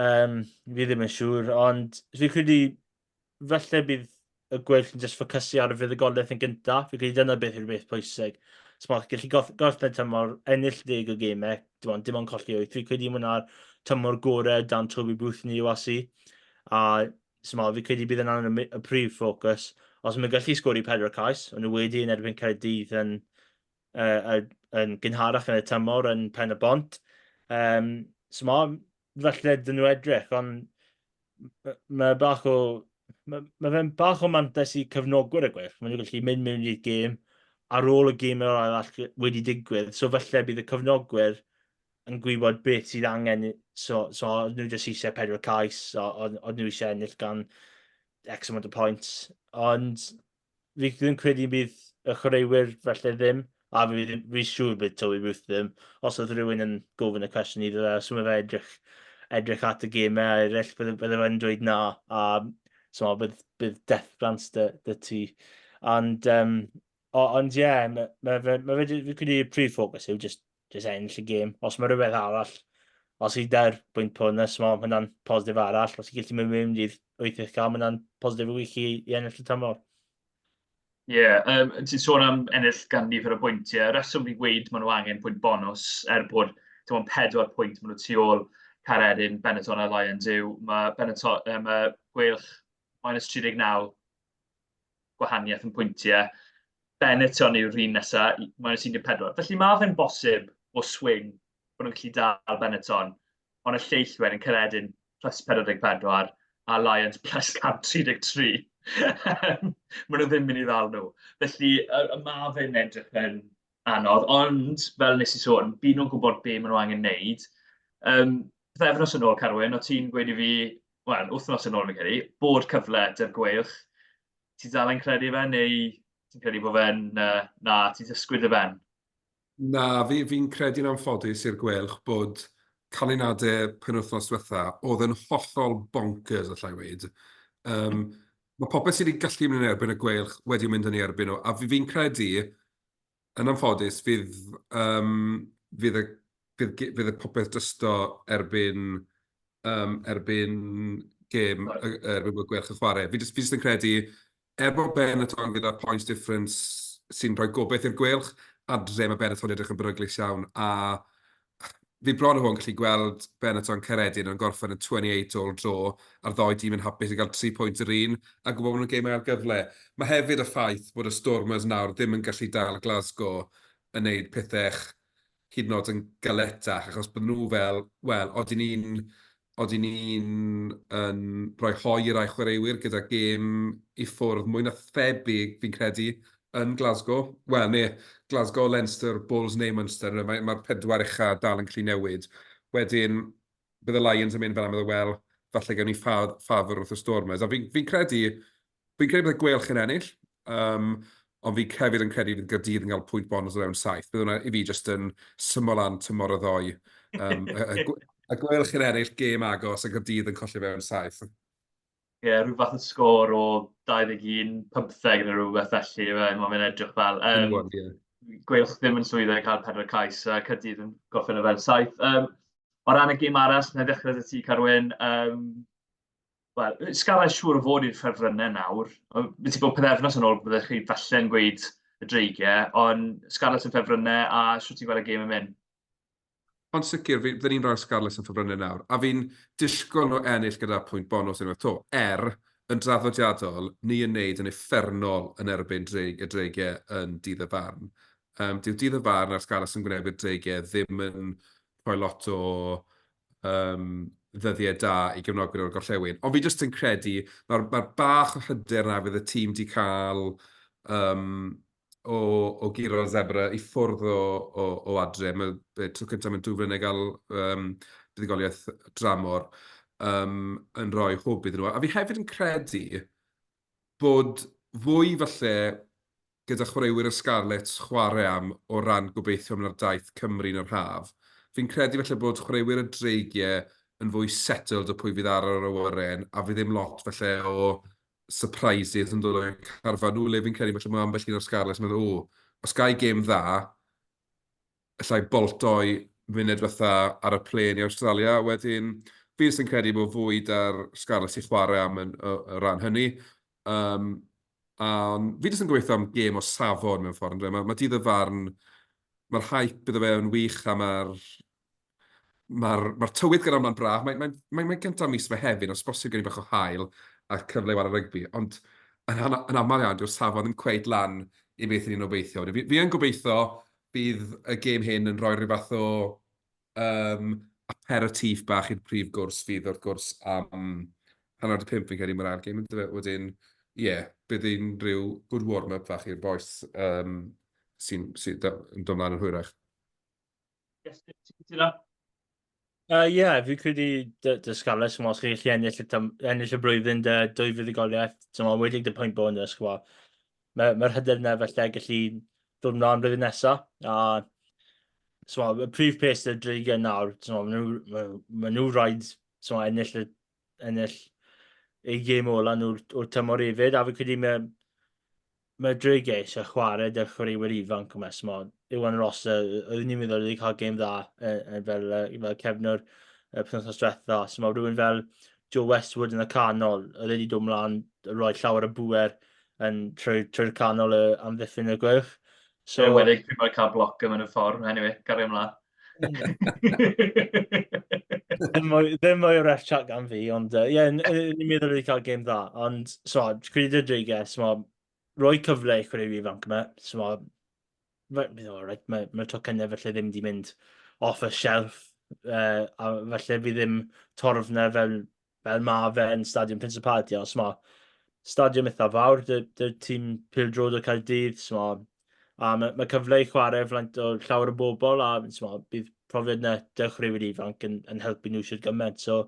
um, fi ddim yn siŵr, ond fi credu falle bydd y gweill yn just ffocysu ar y fuddugoliaeth yn gyntaf. Fi credu dyna beth yw'r beth pwysig. So, mae'n gallu gorffen tymor, ennill deg o gemau, dim ond, dim ond colli wyth. Fi credu mae hwnna'r tymor gorau dan Toby Booth yn y URC. A Small, fi credu bydd yna'n y prif ffocws. Os maen nhw'n gallu sgori pedwar cais, o'n nhw wedi yn erbyn Caerdydd yn, uh, yn gynharach yn y tymor yn Pen y Bont. Um, small, falle dyn nhw edrych, ond mae bach o... Mae, mae fe'n bach o mantais i cefnogwyr y Gweilch. Maen nhw'n gallu mynd mewn i'r gêm ar ôl y gêm yr arall wedi digwydd. So falle bydd y cefnogwyr yn gwybod beth sydd angen, so, so oedd nhw jyst eisiau pedwar cais, so, oedd, oedd nhw eisiau ennill gan X amount of points, ond fi ddim credu bydd y chwaraewyr felly ddim, a fi, ddim, fi siŵr bydd Toby Booth ddim. Os oedd rhywun yn gofyn y cwestiwn iddo fe, os mae fe edrych, edrych at y gemau eraill, bydde, bydde fe'n dweud na, a so, bydd, bydd death glance dy, dy ti. Ond, um, o, ond ie, yeah, mae ma fe, ma fe, fi credu y prif ffocws yw just just ennill y gêm. Os mae rhywbeth arall, os i der bwynt bonus, mae hwnna'n positif arall. Os i gallu mynd mewn i'r wyth ucha, mae hwnna'n positif wych i, i ennill y tymor. Ie, yeah, um, ti'n sôn am ennill gan nifer o bwyntiau. Y rheswm fi'n gweud maen nhw angen pwynt bonus, er bod dim ond pedwar pwynt maen nhw tu ôl Caeredin, Benetton a Lions yw, mae Benetton, um, mae Gweilch minus 39 gwahaniaeth yn pwyntiau. Benetton yw'r un nesaf, minus 14. Felly mae fe'n bosib o swing bod nhw'n gallu dal Benetton, ond y lleill wedyn Caeredin plus 44 a Lions plus 133. Maen nhw ddim mynd i ddal nhw. Felly, y, y mae fe'n edrych yn anodd, ond fel nes i sôn, byd nhw'n gwybod be maen nhw angen wneud. Um, Pythefnos yn ôl, Carwyn, o ti'n gweud i fi, wel, wythnos yn ôl fi'n credu, bod cyfle dy'r Gweilch. Ti'n dal yn credu fe, neu ti'n credu bod fe'n, uh, na, ti'n dysgwyr dy ben? Na, fi, fi'n credu'n anffodus i'r Gweilch bod canlyniadau penwythnos diwetha, oedd yn hollol bonkers, allai weud. Um, mae popeth sydd wedi gallu mynd yn erbyn y Gweilch wedi mynd yn ei erbyn nhw, a fi'n fi credu, yn anffodus, fydd, um, fydd, y, fydd, fydd y popeth dysto erbyn, um, erbyn gêm, erbyn bod Gweilch yn chwarae. Fi jyst, fi jyst yn credu, Er bod Benetton gyda points difference sy'n rhoi gobaith i'r Gweilch, adre mae Benetton edrych yn beryglus iawn, a fi bron o fod yn gallu gweld Benetton Caeredin yn gorffen yn 28 all draw, a'r ddou dîm yn hapus i gael 3 pwynt yr un, a gwybod bod nhw'n gêm ail gyfle. Mae hefyd y ffaith bod y Stormers nawr ddim yn gallu dal Glasgow yn neud pethau hyd yn oed yn galetach, achos bod nhw fel, wel, odyn ni'n Odyn ni'n yn rhoi hoe i rai chwaraewyr gyda gêm i ffwrdd mwy na thebyg, fi'n credu, yn Glasgow. Wel, neu Glasgow, Leinster, Bulls neu Munster. Mae'r mae pedwar ucha dal yn gallu newid. Wedyn, bydd y Lions yn mynd fel am, wel, falle gawn ni ffafr wrth y Stormers. A fi'n fi credu, Fi'n credu bydd y Gweilch yn ennill, um, ond fi hefyd yn credu bydd Gaerdydd yn cael pwynt bonus o fewn saith. Bydd hwnna i fi jyst yn syml lan tymor y ddoi. Um, y, y, y Gweilch yn ennill gêm agos a Gaerdydd yn colli fewn saith. Ie, yeah, rhyw fath o sgôr o 21-15 neu rhywbeth felly, mae'n mynd edrych fel. Um, yeah. Gweilch ddim yn llwyddo i cael pedwar cais, a Caerdydd yn gorffen o fewn saith. Um, o ran y gêm arall, na i ddechrau 'da ti, Carwyn. Um, Wel, Scarlets siŵr o fod i'r ffefrynnau nawr. Fi ti bod pythefnos yn ôl byddech chi falle'n gweud y Dreigiau, ond Scarlets yn ffefrynnau a shwt ti'n gweld y gêm yn mynd? Ond sicr, fi, fydden ni'n rhoi'r Scarlets yn ffefrynnau nawr. A fi'n disgwyl nhw ennill gyda pwynt bonws unwaith 'to. Er, yn draddodiadol, ni yn neud yn uffernol yn erbyn dreig, y Dreigiau yn dydd y farn. Um, dyw dydd y farn a'r Scarlets yn gwynebu'r Dreigiau ddim yn rhoi lot o um, ddyddiau da i gefnogwyr o'r gorllewin. Ond fi jyst yn credu, mae'r mae bach o hyder na fydd y tîm di cael um, o, o guro Zebra i ffwrdd o, o, o adre. Mae tro cyntaf mewn dwy flynedd gael um, buddugoliaeth dramor um, yn rhoi hwb iddyn nhw. A fi hefyd yn credu bod fwy falle gyda chwaraewyr y Scarlets chwarae am o ran gobeithio mynd ar daith Cymru yn yr haf. Fi'n credu falle bod chwaraewyr y Dreigiau yn fwy settled o pwy fydd ar yr awyren a fydd ddim lot falle o surprises yn dod o'u carfan nhw, le fi'n credu falle mae ambell un o'r Scarlets yn meddwl, o, os ga i gêm dda, allai boltoi munud fatha ar y plên i Awstralia. Wedyn, fi jyst yn credu bod fwy 'da'r Scarlets i chwarae am yn o, o ran hynny. Um, a fi jyst yn gobeithio am gêm o safon mewn ffordd. Mae, mae dydd y farn, mae'r hype iddo fe yn wych a mae'r mae'r mae tywydd gyda hwnna'n braf. Mae'n mae, mae, mae gyntaf mis Mehefin, os bosib gen i bach o haul a cyfle i wario rygbi. Ond yn, yn aml iawn, dyw'r safon ddim cweit lan i beth ni'n obeithio. Fi, fi yn gobeithio bydd y gêm hyn yn rhoi rhyw fath o um, aperitif bach i'r prif gwrs fydd wrth gwrs am 4:30 fi'n credu mae'r ail gêm yn wedyn ie, yeah, bydd hi'n rhyw good warm-up fach i'r bois um, sy'n sy yn dod mlaen yn hwyrach. Yes, ti'n cytuno? Ie, uh, yeah, fi'n credu dy, dy Scarlets, os chi'n gallu ennill y, tam, ennill y blwyddyn dy dwy fuddugoliaeth, ti'n meddwl, wedi dy pwynt bonus, chwa. Mae'r mae hyder yna felly gallu dod mlaen blwyddyn nesaf. A so, y prif peth y Dreigiau nawr, so, maen nhw, ma, ma nhw rhaid so, ennill, y, ennill eu gêm ola nhw'r tymor hefyd, a fi'n credu mae Mae Dreigiau eisiau chwarae 'da'r chwaraewyr ifanc yma, s'mod, Iwan Rosser, oeddwn i'n meddwl wedi cael gêm dda fel, fel cefnwr y penwythnos diwetha, s'mod, rhywun fel Joe Westwood yn y canol, oedd wedi dod mlaen, rhoi llawer o bŵer yn trwy'r trwy canol y amddiffyn y Gweilch. So, Yn enwedig pryd mae'n cael bloc yma yn y ffordd, anyway, gario ymlaen. Ddim mwy, ddim mwy o ref chat gan fi, ond ie, uh, yeah, ni'n meddwl wedi cael gêm dda. Ond, so, credu y Dreigiau, so, rhoi cyfle i chwaraewyr ifanc yma. So, right, mae, mae tocynnau felly ddim wedi mynd off y shelf, uh, a felly fi ddim torf na fel, fel ma fe yn Stadiwm Principality, ond so, stadiwm eitha fawr, dy, dy tîm pêl-droed o Caerdydd, so, A mae, mae cyfle i chwarae flaen o llawer o bobl a mo, bydd profiad na dechreuwyr ifanc yn, yn helpu nhw sydd gymaint. So,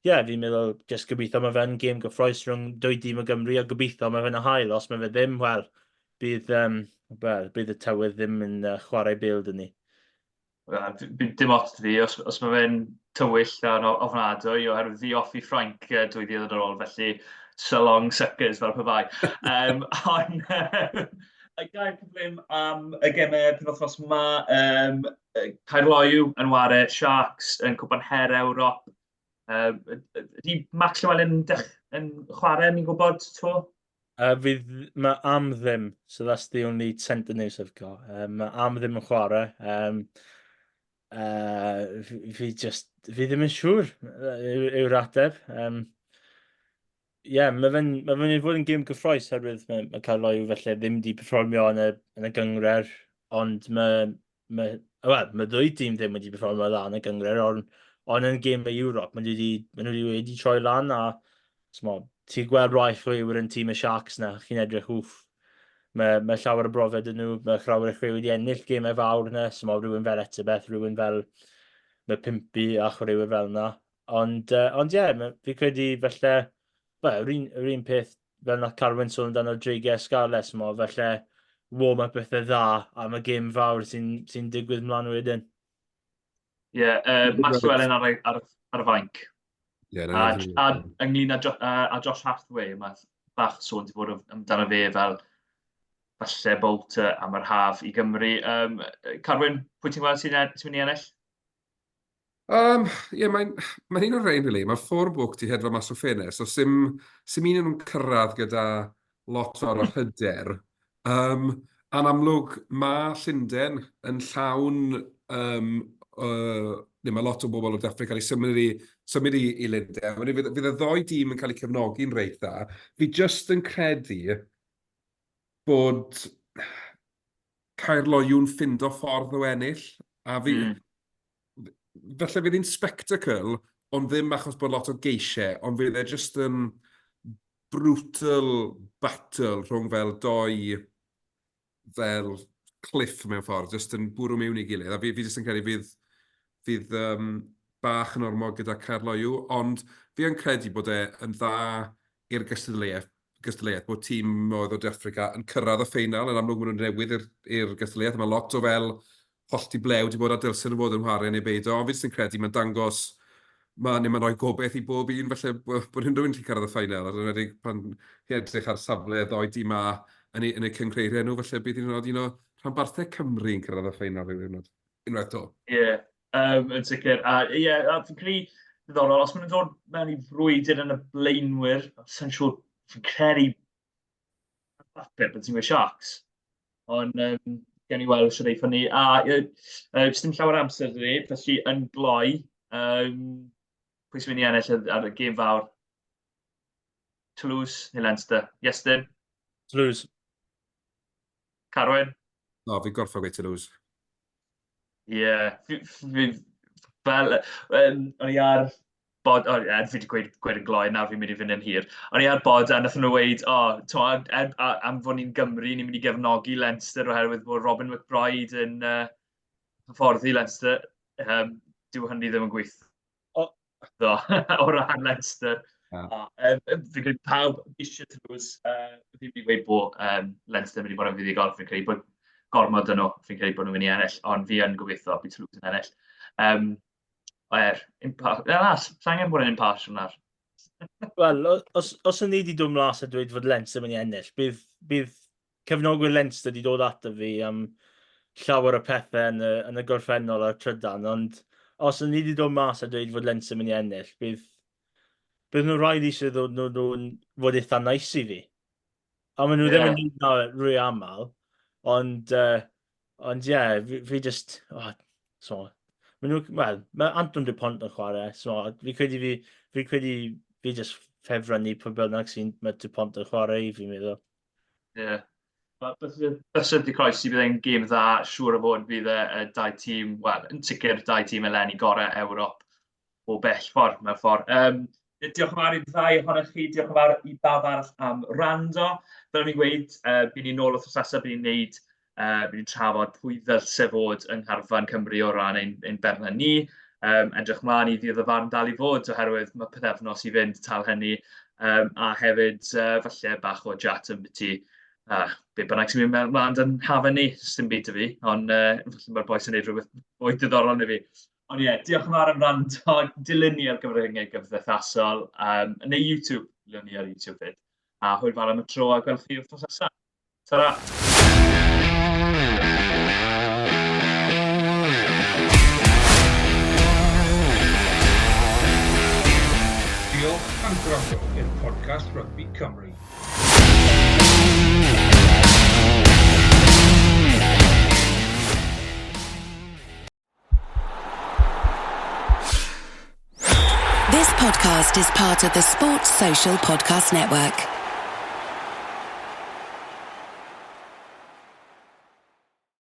ie, yeah, fi'n meddwl, jyst gobeithio mae fe'n gêm gyffroes rhwng dwy dîm o Gymru a gobeithio mae fe'n hael. Os mae fe ddim, wel, bydd, um, well, bydd y tywydd ddim yn uh, chwarae bêl dyn ni. Wel, dim ots fi, os, os mae fe'n tywyll a'n ofnadwy, oherwydd fi off i Ffrainc uh, dwy ddydd yn ôl, felly so long suckers fel pe bai. Um, ond, um, gair cyflym am y gemau penwythnos yma, um, Caerloyw yn ware Sharks yn Cwpan Her Ewrop. Um, ydy Max Llewellyn yn, yn chwarae, ni'n gwybod, to? Fydd, mae am ddim, so that's the only cent of news I've got. Mae am ddim yn chwarae. Um, fi, fi just, fi ddim yn siŵr yw'r ateb. Um, yeah, mae fe'n ma fe fod yn gêm gyffroes herwydd mae, mae Caerloyw felly ddim wedi perfformio yn y, yn y gyngred, ond mae, mae, well, mae ddwy dîm ddim wedi perfformio dda yn y gyngred, ond on yn gêm y Ewrop, maen nhw wedi, maen nhw wedi troi lan a smo, ti'n gweld rai chwaraewyr yn tîm y Sharks na, chi'n edrych, wff, mae, mae llawer o brofiad yn nhw, mae llawer o chwaraewyr wedi ennill gemau fawr yna, smo, rhywun fel Etzebeth, rhywun fel mae Pimpi a chwaraewyr fel yna. Ond, uh, ond ie, yeah, fi credu falle, well, yr un, yr un peth fel nath Carwyn sôn amdano Dreigiau Scarlets, mo, falle warm-up eitha dda am y gêm fawr sy'n sy digwydd mlaen wedyn. Ie, yeah, uh, Max Llewellyn ar, ar, ar y fainc. Yeah, a, a, ynglyn â, jo, a, a Josh Hathaway, mae bach sôn wedi bod amdano fe fel falle bolter am yr haf i Gymru. Um, Carwyn, pwy ti'n gweld sy'n sy mynd i ennill? Um, ie, mae'n mae un o'r rhain, really. Mae'r form book di hedfa mas o ffenest, so sim, sim un o'n nhw'n cyrraedd gyda lot o'r hyder. Um, a'n amlwg, mae Llundain yn llawn, um, uh, neu mae lot o bobl o De Affrica cael eu symud i, symud i, i Lundain. Wedyn fydd, fydd y ddoi dîm yn cael eu cefnogi'n reit dda. Fi jyst yn credu bod Caerloyw'n ffindo ffordd o ennill, a fi... Mm. Falle fydd hi'n spectacle, ond ddim achos bod lot o geisiau, ond fydd e jyst yn brutal battle rhwng fel doi fel cliff mewn ffordd, jyst yn bwrw mewn i gilydd. A fi, fi jyst yn credu fydd, fydd um, bach yn ormod gyda Caerloyw, ond fi yn credu bod e yn dda i'r gystadleuaeth, gystadleuaeth bod tîm oedd o De Affrica yn cyrraedd y ffeinal, yn amlwg maen nhw'n newydd i'r gystadleuaeth, mae lot o fel hollti blew wedi bod a dylsen nhw fod yn chwarae neu beidio, ond fi jyst yn credu mae'n dangos, ma, neu mae'n rhoi gobeith i bob un falle bod unrhyw un gallu cyrraedd y ffeinal, yn enwedig pan chi'n edrych ar safle y ddoi dîm A yn eu, yn eu cynghreiriau nhw, falle bydd un o'r un o rhanbarthau Cymru yn cyrraedd y ffeinal rhyw ddiwrnod, unwaith 'to. Ie, yeah, um, yn sicr. A ie, yeah, a fi'n credu diddorol, os maen nhw'n dod mewn i frwydr yn y blaenwyr, sa'n siŵr, fi'n credu bapur bod ti'n gweud Sharks. Ond um, gen i weld sydd ei ffynnu. A uh, uh, dim llawer amser dwi, felly yn gloi, um, pwy sy'n mynd i ennill ar, ar y gêm fawr? Toulouse neu Leinster? Iestyn? Toulouse. Carwyn? O, fi'n gorfod gweud Toulouse. Ie, yeah, fi, fi, fel, um, o'n i ar bod, o, er, fi wedi gweud, gweud yn gloi, nawr fi'n mynd i fynd yn hir. O'n i ar bod a nath nhw weud, o, oh, to, er, a, am fod ni'n Gymru, ni'n mynd i gefnogi Leinster oherwydd bod Robin McBride yn uh, hyfforddi Leinster. Um, dyw hynny ddim yn gweithio. O, do, o ran Leinster. Yeah. A, um, fi'n credu pawb eisiau Toulouse, uh, fi'n mynd i weud bod um, Leinster yn mynd i bod yn fuddugol, fi'n credu bod gormod yn nhw, fi'n credu bod nhw'n mynd i ennill, ond fi yn gobeithio bydd Toulouse yn ennill. Um, er, na, na, sa angen bod yn impartial nawr. Wel, os, os o'n ni wedi dod mlas a dweud fod Leinster yn mynd i ennill, bydd, bydd cefnogwyr Leinster wedi dod ato fi am llawer o pethau yn y, yn y gorffennol a'r trydan, ond os o'n ni wedi dod mas a dweud fod Leinster yn mynd i ennill, bydd, bydd nhw rhaid eisiau ddod nhw nhw'n fod eitha nice i fi. A maen nhw yeah. ddim yn neud na rwy aml, ond, uh, ond ie, yeah, fi, fi just, oh, so, maen nhw, wel, mae Anton Dupont yn chwarae, so fi credu fi, fi credu fi just ffefrynnu pwy bynnag sy'n mae Dupont yn chwarae i fi'n meddwl. Ie. Yeah. Bysedd di croesi, bydd e'n gêm dda, siŵr o fod bydd e y dau tîm, wel, yn sicr dau tîm eleni gorau Ewrop o bell ffordd, mewn ffordd. Um, diolch yn fawr i'r ddau ohonoch chi, diolch yn fawr i bawb arall am rando. Fel o'n i'n gweud, uh, bydd ni'n nôl wrth nesaf, bydd ni'n neud Bydd ni'n trafod pwy ddylse fod yng ngharfan Cymru o ran ein, ein berna ni. Edrych mlaen i ddydd y farn dal i fod, oherwydd mae pythefnos i fynd tal hynny. A hefyd, falle bach o chat ambiti be bynnag sy'n mynd mlaen dan hafan ni, sdim byd 'da fi, ond falle mae'r bois yn gwneud rhywbeth mwy diddorol na fi. Ond ie, diolch yn fawr am wrando, dilyn ni ar gyfryngau gymdeithasol, neu YouTube, dilyn ni ar YouTube 'fyd. A hwyl fawr am y tro a gwelwch chi wythnos nesaf. Ta-ra! Diolch am gwrando i'r podcast Rygbi Cymru. This podcast is part of the Sports Social Podcast Network.